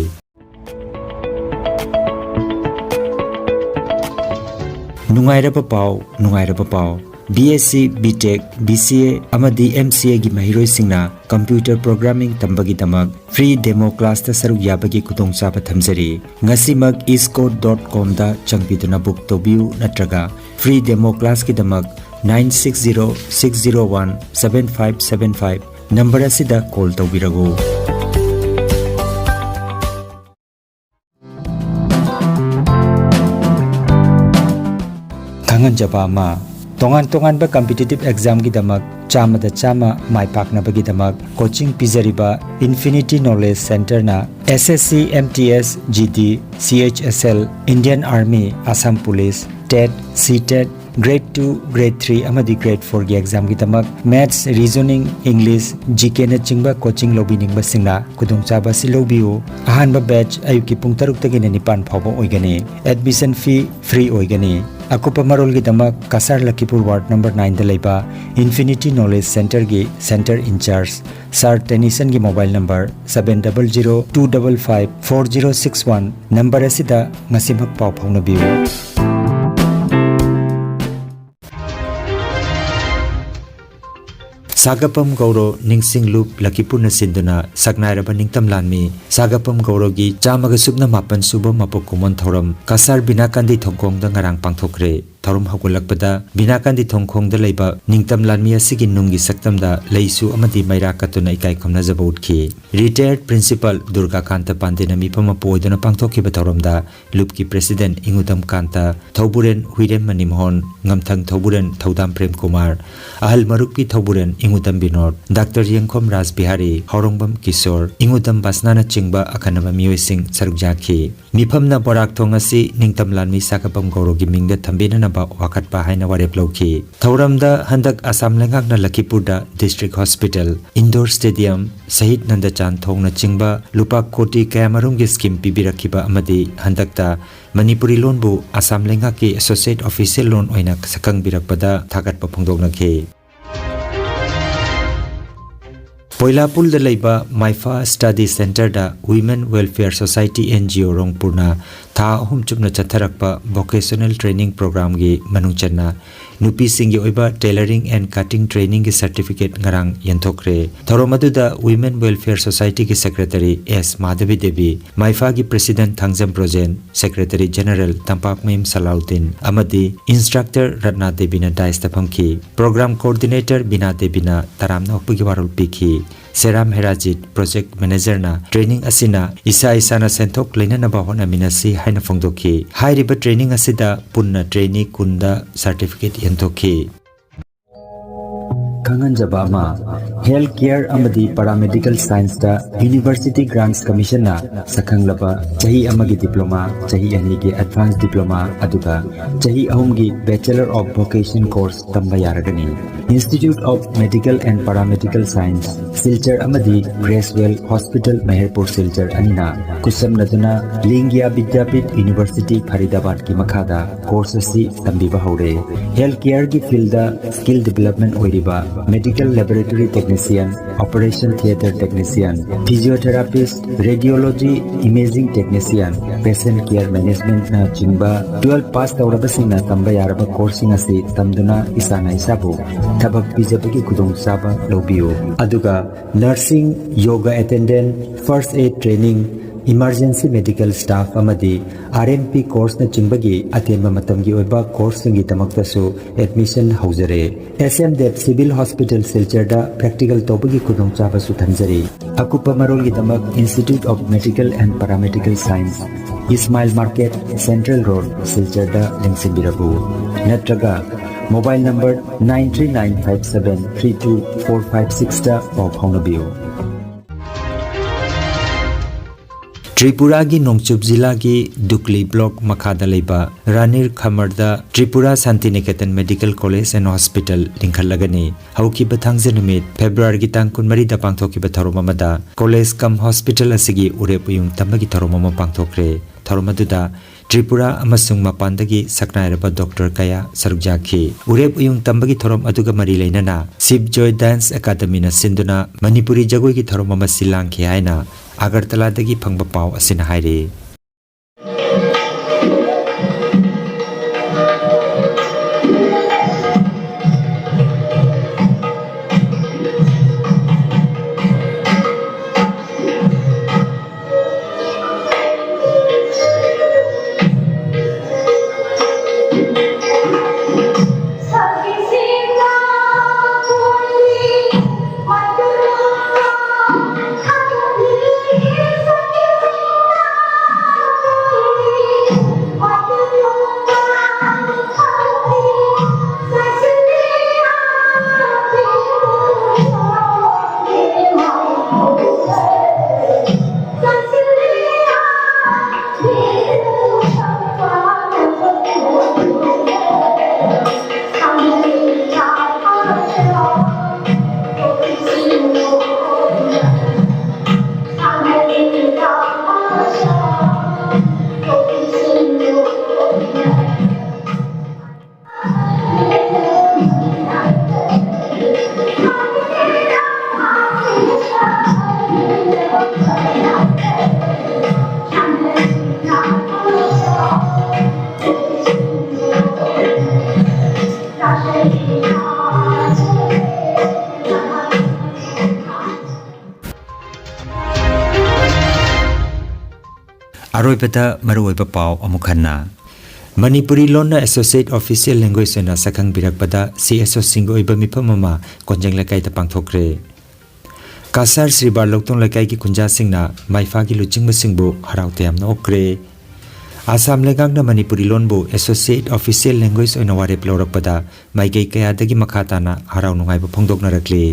ꯅꯨꯡꯉꯥꯏꯔꯕ ꯄꯥꯎ, ꯅꯨꯡꯉꯥꯏꯔꯕ ꯄꯥꯎ꯫ B S C, B Tech, B C A ꯑꯃꯗꯤ M C A ꯒꯤ ꯃꯍꯩꯔꯣꯏꯁꯤꯡꯅ computer programming ꯇꯝꯕꯒꯤꯗꯃꯛ free demo class ꯇ ꯁꯔꯨꯛ ꯌꯥꯕꯒꯤ ꯈꯨꯗꯣꯡꯆꯥꯕ ꯊꯝꯖꯔꯤ꯫ ꯉꯁꯤꯃꯛ eastcoast dot com ꯗ ꯆꯪꯕꯤꯗꯨꯅ book ꯇꯧꯕꯤꯌꯨ ꯅꯠꯇ꯭ꯔꯒ free demo class ꯀꯤꯗꯃꯛ nine six zero six zero one seven five seven five number ꯑꯁꯤꯗ call ꯇꯧꯕꯤꯔꯛꯎ꯫ ꯈꯪꯍꯟꯖꯕ ꯑꯃ, ꯇꯣꯉꯥꯟ ꯇꯣꯉꯥꯟꯕ competitive exam ꯒꯤꯗꯃꯛ ꯆꯥꯝꯃꯗ ꯆꯥꯝꯃ ꯃꯥꯏ ꯄꯥꯛꯅꯕꯒꯤꯗꯃꯛ coaching ꯄꯤꯖꯔꯤꯕ Infinity Knowledge Center ꯅ S S C, M T S, G D, C H S L, Indian Army, Assam Police, TET, C TET, Grade two, Grade three ꯑꯃꯗꯤ Grade four ꯒꯤ exam ꯒꯤꯗꯃꯛ Maths, Reasoning, English, G K ꯅꯆꯤꯡꯕ coaching ꯂꯧꯕꯤꯅꯤꯡꯕꯁꯤꯡꯅ ꯈꯨꯗꯣꯡꯆꯥꯕ ꯑꯁꯤ ꯂꯧꯕꯤꯌꯨ꯫ ꯑꯍꯥꯟꯕ batch ꯑꯌꯨꯛꯀꯤ ꯄꯨꯡ ꯇꯔꯨꯛꯇꯒꯤꯅ ꯅꯤꯄꯥꯟ ꯐꯥꯎꯕ ꯑꯣꯏꯒꯅꯤ꯫ Admission fee free ꯑꯣꯏꯒꯅꯤ꯫ ꯑꯀꯨꯞꯄ ꯃꯔꯣꯜꯒꯤꯗꯃꯛ ꯀꯁꯥꯔ ꯂꯈꯤꯄꯨꯔ ward number nine ꯗ ꯂꯩꯕ Infinity Knowledge Center ꯒꯤ center in charge Sir Tennyson ꯒꯤ mobile number seven double zero two double five four zero six one number ꯑꯁꯤꯗ ꯉꯁꯤꯃꯛ ꯄꯥꯎ ꯐꯥꯎꯅꯕꯤꯌꯨ꯫ ꯁꯥꯒꯄꯝ ꯒꯧꯔꯣ ꯅꯤꯡꯁꯤꯡꯂꯨꯞ ꯂꯈꯤꯄꯨꯔꯅ ꯁꯤꯟꯗꯨꯅ ꯁꯛꯅꯥꯏꯔꯕ ꯅꯤꯡꯇꯝ ꯂꯥꯟꯃꯤ ꯁꯥꯒꯄꯝ ꯒꯧꯔꯣꯒꯤ ꯆꯥꯝꯃꯒ ꯁꯨꯞꯅ ꯃꯥꯄꯟ ꯁꯨꯕ ꯃꯄꯣꯛ ꯀꯨꯝꯑꯣꯟ ꯊꯧꯔꯝ ꯀꯁꯥꯔ ꯕꯤꯅꯥꯀꯥꯟꯗꯤ ꯊꯣꯡꯈꯣꯡꯗ ꯉꯔꯥꯡ ꯄꯥꯡꯊꯣꯛꯈ꯭ꯔꯦ꯫ ꯊꯧꯔꯝ ꯍꯧꯒꯠꯂꯛꯄꯗ ꯕꯤꯅꯥꯀꯥꯟꯗꯤ ꯊꯣꯡꯈꯣꯡꯗ ꯂꯩꯕ ꯅꯤꯡꯇꯝ ꯂꯥꯟꯃꯤ ꯑꯁꯤꯒꯤ ꯅꯨꯡꯒꯤ ꯁꯛꯇꯝꯗ ꯂꯩꯁꯨ ꯑꯃꯗꯤ ꯃꯩꯔꯥ ꯀꯠꯇꯨꯅ ꯏꯀꯥꯏ ꯈꯨꯝꯅꯖꯕ ꯎꯠꯈꯤ꯫ Retired Principal ꯗꯨꯔꯒꯥꯀꯥꯟꯇ ꯄꯥꯟꯗꯦꯅ ꯃꯤꯐꯝ ꯑꯃ ꯄꯨ ꯑꯣꯏꯗꯨꯅ ꯄꯥꯡꯊꯣꯛꯈꯤꯕ ꯊꯧꯔꯝꯗ ꯂꯨꯞꯀꯤ President ꯏꯉꯨꯗꯝ ꯀꯥꯟꯇ, ꯊꯧꯕꯨꯔꯦꯟ ꯍꯨꯏꯔꯦꯝ ꯃꯅꯤꯃꯣꯍꯟ, ꯉꯝꯊꯪ ꯊꯧꯕꯨꯔꯦꯟ ꯊꯧꯗꯥꯝ ꯄ꯭ꯔꯦꯝ ꯀꯨꯃꯥꯔ, ꯑꯍꯜ ꯃꯔꯨꯞꯀꯤ ꯊꯧꯕꯨꯔꯦꯟ ꯏꯉꯨꯗꯝ ꯕꯤꯅꯣꯗ, ꯗꯥꯛꯇꯔ ꯌꯦꯡꯈꯣꯝ ꯔꯥꯖ ꯕꯤꯍꯥꯔꯤ, ꯍꯥꯎꯔꯣꯡꯕꯝ ꯀꯤꯁꯣꯔ, ꯏꯉꯨꯗꯝ ꯕꯥꯁꯅꯥꯅꯆꯤꯡꯕ ꯑꯈꯟꯅꯕ ꯃꯤꯑꯣꯏꯁꯤꯡ ꯁꯔꯨꯛ ꯌꯥꯈꯤ꯫ ꯃꯤꯐꯝꯅ ꯕꯣꯔꯥꯛꯊꯣꯡ ꯑꯁꯤ ꯅꯤꯡꯇꯝ ꯂꯥꯟꯃꯤ ꯁꯥꯒꯥꯕꯝ ꯒꯧꯔꯣꯒꯤ ꯃꯤꯡꯗ ꯊꯝꯕꯤꯅꯅꯕ ꯋꯥꯀꯠꯄ ꯍꯥꯏꯅ ꯋꯥꯔꯦꯞ ꯂꯧꯈꯤ꯫ ꯊꯧꯔꯝꯗ ꯍꯟꯗꯛ ꯑꯁꯥꯝ ꯂꯩꯉꯥꯛꯅ ꯂꯈꯤꯄꯨꯔꯗ District Hospital, Indoor Stadium, ꯁꯍꯤꯗ ꯅꯟꯗꯆꯥꯟ ꯊꯣꯡꯅꯆꯤꯡꯕ ꯂꯨꯄꯥ ꯀꯣꯇꯤ ꯀꯌꯥꯃꯔꯨꯝꯒꯤ scheme ꯄꯤꯕꯤꯔꯛꯈꯤꯕ ꯑꯃꯗꯤ ꯍꯟꯗꯛꯇ ꯃꯅꯤꯄꯨꯔꯤ ꯂꯣꯟꯕꯨ ꯑꯁꯥꯝ ꯂꯩꯉꯥꯛꯀꯤ Associate Official ꯂꯣꯟ ꯑꯣꯏꯅ ꯁꯛꯈꯪꯕꯤꯔꯛꯄꯗ ꯊꯥꯒꯠꯄ ꯐꯣꯡꯗꯣꯛꯅꯈꯤ꯫ ꯄꯣꯏꯂꯥꯄꯨꯜꯗ ꯂꯩꯕ ꯃꯥꯏꯐꯥ Study Centreꯗ Women Welfare Society, NGO ꯔꯣꯡꯄꯨꯔꯅ ꯊꯥ ꯑꯍꯨꯝ ꯆꯨꯞꯅ ꯆꯠꯊꯔꯛꯄ Vocational Training Programꯒꯤ ꯃꯅꯨꯡ ꯆꯟꯅ ꯅꯨꯄꯤꯁꯤꯡꯒꯤ ꯑꯣꯏꯕ Tailoring and Cutting Trainingꯒꯤ certificate ꯉꯔꯥꯡ ꯌꯦꯟꯊꯣꯛꯈ꯭ꯔꯦ꯫ ꯊꯧꯔꯝ ꯑꯗꯨꯗ Women Welfare Societyꯒꯤ Secretary S ꯃꯥꯙꯕꯤ Devi, ꯃꯥꯏꯐꯥꯒꯤ President Thangjam Brojen, Secretary General Tampakmayum Salauddin ꯑꯃꯗꯤ Instructor Ratna ꯗꯦꯕꯤꯅ dais ꯐꯝꯈꯤ꯫ Program Coordinator ꯕꯤꯅꯥ ꯗꯦꯕꯤꯅ ꯇꯔꯥꯝꯅ ꯑꯣꯛꯄꯒꯤ ꯋꯥꯔꯣꯜ ꯄꯤꯈꯤ꯫ ꯁꯦꯔꯥꯝ ꯍꯦꯔꯥꯖꯤꯠ, Project Managerꯅ training ꯑꯁꯤꯅ ꯏꯁꯥ ꯏꯁꯥꯅ ꯁꯦꯟꯊꯣꯛ ꯂꯩꯅꯅꯕ ꯍꯣꯠꯅꯃꯤꯟꯅꯁꯤ ꯍꯥꯏꯅ ꯐꯣꯡꯗꯣꯛꯈꯤ꯫ ꯍꯥꯏꯔꯤꯕ training ꯑꯁꯤꯗ ꯄꯨꯟꯅ trainee ꯀꯨꯟꯗ certificate ꯌꯦꯟꯊꯣꯛꯈꯤ꯫ ꯈꯪꯍꯟꯖꯕ ꯑꯃ, Health Care ꯑꯃꯗꯤ Paramedical Scienceꯇ University Grants Commissionꯅ ꯁꯛꯈꯪꯂꯕ ꯆꯍꯤ ꯑꯃꯒꯤ diploma, ꯆꯍꯤ ꯑꯅꯤꯒꯤ advanced diploma, ꯑꯗꯨꯒ ꯆꯍꯤ ꯑꯍꯨꯝꯒꯤ Bachelor of Vocation course ꯇꯝꯕ ꯌꯥꯔꯒꯅꯤ꯫ Institute of Medical and Paramedical Science, Silchar ꯑꯃꯗꯤ Creswell Hospital, ꯃꯍꯦꯔꯄꯨꯔ ꯁꯤꯜꯆꯔ ꯑꯅꯤꯅ ꯈꯨꯠꯁꯝꯅꯗꯨꯅ ꯂꯤꯡꯒꯤꯌꯥ ꯕꯤꯗ꯭ꯌꯥꯄꯤꯊ University ꯐꯔꯤꯗꯥꯕꯥꯗꯀꯤ ꯃꯈꯥꯗ course ꯑꯁꯤ ꯇꯝꯕꯤꯕ ꯍꯧꯔꯦ꯫ Health Careꯒꯤ fieldꯗ skill development ꯑꯣꯏꯔꯤꯕ Medical Laboratory Technician, Operation Theatre Technician, Physiotherapist, Radiology Imaging Technician, Patient Care Managementꯅ ꯆꯤꯡꯕ twelve pass ꯇꯧꯔꯕꯁꯤꯡꯅ ꯇꯝꯕ ꯌꯥꯔꯕ courseꯁꯤꯡ ꯑꯁꯤ ꯇꯝꯗꯨꯅ ꯏꯁꯥꯅ ꯏꯁꯥꯕꯨ ꯊꯕꯛ ꯄꯤꯖꯕꯒꯤ ꯈꯨꯗꯣꯡꯆꯥꯕ ꯂꯧꯕꯤꯌꯨ꯫ ꯑꯗꯨꯒ Nursing, Yoga Attendant, First Aid Training, Emergency Medical Staff ꯑꯃꯗꯤ RMP courseꯅꯆꯤꯡꯕꯒꯤ ꯑꯇꯦꯟꯕ ꯃꯇꯝꯒꯤ ꯑꯣꯏꯕ courseꯁꯤꯡꯒꯤꯗꯃꯛꯇꯁꯨ admission ꯍꯧꯖꯔꯦ꯫ S M Dev Civil Hospital ꯁꯤꯜꯆꯔꯗ practical ꯇꯧꯕꯒꯤ ꯈꯨꯗꯣꯡꯆꯥꯕꯁꯨ ꯊꯝꯖꯔꯤ꯫ ꯑꯀꯨꯞꯄ ꯃꯔꯣꯜꯒꯤꯗꯃꯛ Institute of Medical and Paramedical Science, Ismail Market, Central Road, ꯁꯤꯜꯆꯔꯗ ꯂꯦꯡꯁꯤꯟꯕꯤꯔꯛꯎ꯫ ꯅꯠꯇ꯭ꯔꯒ mobile number nine three nine five seven three two four five sixꯇ ꯄꯥꯎ ꯐꯥꯎꯅꯕꯤꯌꯨ꯫ ꯇ꯭ꯔꯤꯄꯨꯔꯥꯒꯤ ꯅꯣꯡꯆꯨꯞ ꯖꯤꯂꯥꯒꯤ ꯗꯨꯛꯂꯤ ꯕ꯭ꯂꯣꯛ ꯃꯈꯥꯗ ꯂꯩꯕ ꯔꯥꯅꯤꯔ ꯈꯃꯔꯗ Tripura Santiniketan medical college and hospital ꯂꯤꯡꯈꯠꯂꯒꯅꯤ꯫ ꯍꯧꯈꯤꯕ ꯊꯥꯡꯖ ꯅꯨꯃꯤꯠ ꯐꯦꯕ꯭ꯔꯨꯋꯥꯔꯤꯒꯤ ꯇꯥꯡ ꯀꯨꯟꯃꯔꯤꯗ ꯄꯥꯡꯊꯣꯛꯈꯤꯕ ꯊꯧꯔꯝ ꯑꯃꯗ ꯀꯣꯂꯦꯖ ꯀꯝ ꯍꯣꯁꯄꯤꯇꯥꯜ ꯑꯁꯤꯒꯤ ꯎꯔꯦꯞ ꯎꯌꯨꯡ ꯇꯝꯕꯒꯤ ꯊꯧꯔꯝ ꯑꯃ ꯄꯥꯡꯊꯣꯛꯈ꯭ꯔꯦ꯫ ꯊꯧꯔꯝ ꯑꯗꯨꯗ ꯇ꯭ꯔꯤꯄꯨꯔꯥ ꯑꯃꯁꯨꯡ ꯃꯄꯥꯟꯗꯒꯤ ꯁꯛꯅꯥꯏꯔꯕ ꯗꯣꯛꯇꯔ ꯀꯌꯥ ꯁꯔꯨꯛ ꯌꯥꯈꯤ꯫ ꯎꯔꯦꯞ ꯎꯌꯨꯡ ꯇꯝꯕꯒꯤ ꯊꯧꯔꯝ ꯑꯗꯨꯒ ꯃꯔꯤ ꯂꯩꯅꯅ ꯁꯤꯕ ꯖꯣꯏ ꯗꯥꯟꯁ ꯑꯦꯀꯥꯗꯃꯤꯅ ꯁꯤꯟꯗꯨꯅ ꯃꯅꯤꯄꯨꯔꯤ ꯖꯒꯣꯏꯒꯤ ꯊꯧꯔꯝ ꯑꯃ ꯁꯤꯜ ꯂꯥꯡꯈꯤ ꯍꯥꯏꯅ ꯑꯒꯔꯇꯂꯥꯗꯒꯤ ꯐꯪꯕ ꯄꯥꯎ ꯑꯁꯤꯅ ꯍꯥꯏꯔꯤ꯫ ꯑꯔꯣꯏꯕꯗ ꯃꯔꯨꯑꯣꯏꯕ ꯄꯥꯎ ꯑꯃꯨꯛ ꯍꯟꯅ꯫ ꯃꯅꯤꯄꯨꯔꯤ ꯂꯣꯟꯅ ꯑꯦꯁꯣꯁꯤꯌꯦꯠ ꯑꯣꯐꯤꯁꯤꯌꯦꯜ ꯂꯦꯡꯒ꯭ꯋꯦꯖ ꯑꯣꯏꯅ ꯁꯛꯈꯪꯕꯤꯔꯛꯄꯗ ꯁꯤ ꯑꯦꯁ ꯑꯣꯁꯤꯡꯒꯤ ꯑꯣꯏꯕ ꯃꯤꯐꯝ ꯑꯃ ꯀꯣꯟꯖꯦꯡ ꯂꯩꯀꯥꯏꯗ ꯄꯥꯡꯊꯣꯛꯈ꯭ꯔꯦ꯫ ꯀꯁꯥꯔ ꯁ꯭ꯔꯤ ꯕꯥꯔꯂꯣꯛꯇꯣꯡ ꯂꯩꯀꯥꯏꯒꯤ ꯈꯨꯟꯖꯥꯁꯤꯡꯅ ꯃꯥꯏꯐꯥꯒꯤ ꯂꯨꯆꯤꯡꯕꯁꯤꯡꯕꯨ ꯍꯔꯥꯎ ꯇꯌꯥꯝꯅ ꯑꯣꯛꯈ꯭ꯔꯦ꯫ ꯑꯁꯥꯝ ꯂꯩꯉꯥꯛꯅ ꯃꯅꯤꯄꯨꯔꯤ ꯂꯣꯟꯕꯨ ꯑꯦꯁꯣꯁꯤꯌꯦꯠ ꯑꯣꯐꯤꯁꯤꯌꯦꯜ ꯂꯦꯡꯒ꯭ꯋꯦꯖ ꯑꯣꯏꯅ ꯋꯥꯔꯦꯞ ꯂꯧꯔꯛꯄꯗ ꯃꯥꯏꯀꯩ ꯀꯌꯥꯗꯒꯤ ꯃꯈꯥ ꯇꯥꯅ ꯍꯔꯥꯎ ꯅꯨꯡꯉꯥꯏꯕ ꯐꯣꯡꯗꯣꯛꯅꯔꯛꯂꯤ꯫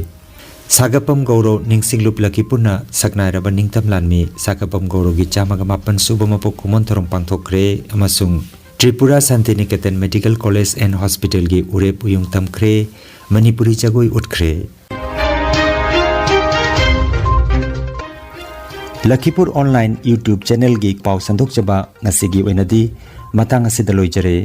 ꯁꯥꯒꯞꯄꯝ ꯒꯧꯔꯣ ꯅꯤꯡꯁꯤꯡꯂꯨꯞ ꯂꯈꯤꯄꯨꯔꯅ ꯁꯛꯅꯥꯏꯔꯕ ꯅꯤꯡꯇꯝ ꯂꯥꯟꯃꯤ ꯁꯥꯒꯞꯄꯝ ꯒꯧꯔꯣꯒꯤ ꯆꯥꯝꯃꯒ ꯃꯥꯄꯟ ꯁꯨꯕ ꯃꯄꯣꯛ ꯀꯨꯝꯑꯣꯟ ꯊꯧꯔꯝ ꯄꯥꯡꯊꯣꯛꯈ꯭ꯔꯦ ꯑꯃꯁꯨꯡ Tripura Santiniketan medical college and ꯍꯣꯁꯄꯤꯇꯥꯜꯒꯤ ꯎꯔꯦꯞ ꯎꯌꯨꯡ ꯇꯝꯈ꯭ꯔꯦ꯫ ꯃꯅꯤꯄꯨꯔꯤ ꯖꯒꯣꯏ ꯎꯠꯈ꯭ꯔꯦ꯫ ꯂꯈꯤꯄꯨꯔ ꯑꯣꯟꯂꯥꯏꯟ YouTube ꯆꯦꯅꯦꯜꯒꯤ ꯄꯥꯎ ꯁꯟꯗꯣꯛꯆꯕ ꯉꯁꯤꯒꯤ ꯑꯣꯏꯅꯗꯤ ꯃꯇꯥꯡ ꯑꯁꯤꯗ ꯂꯣꯏꯖꯔꯦ꯫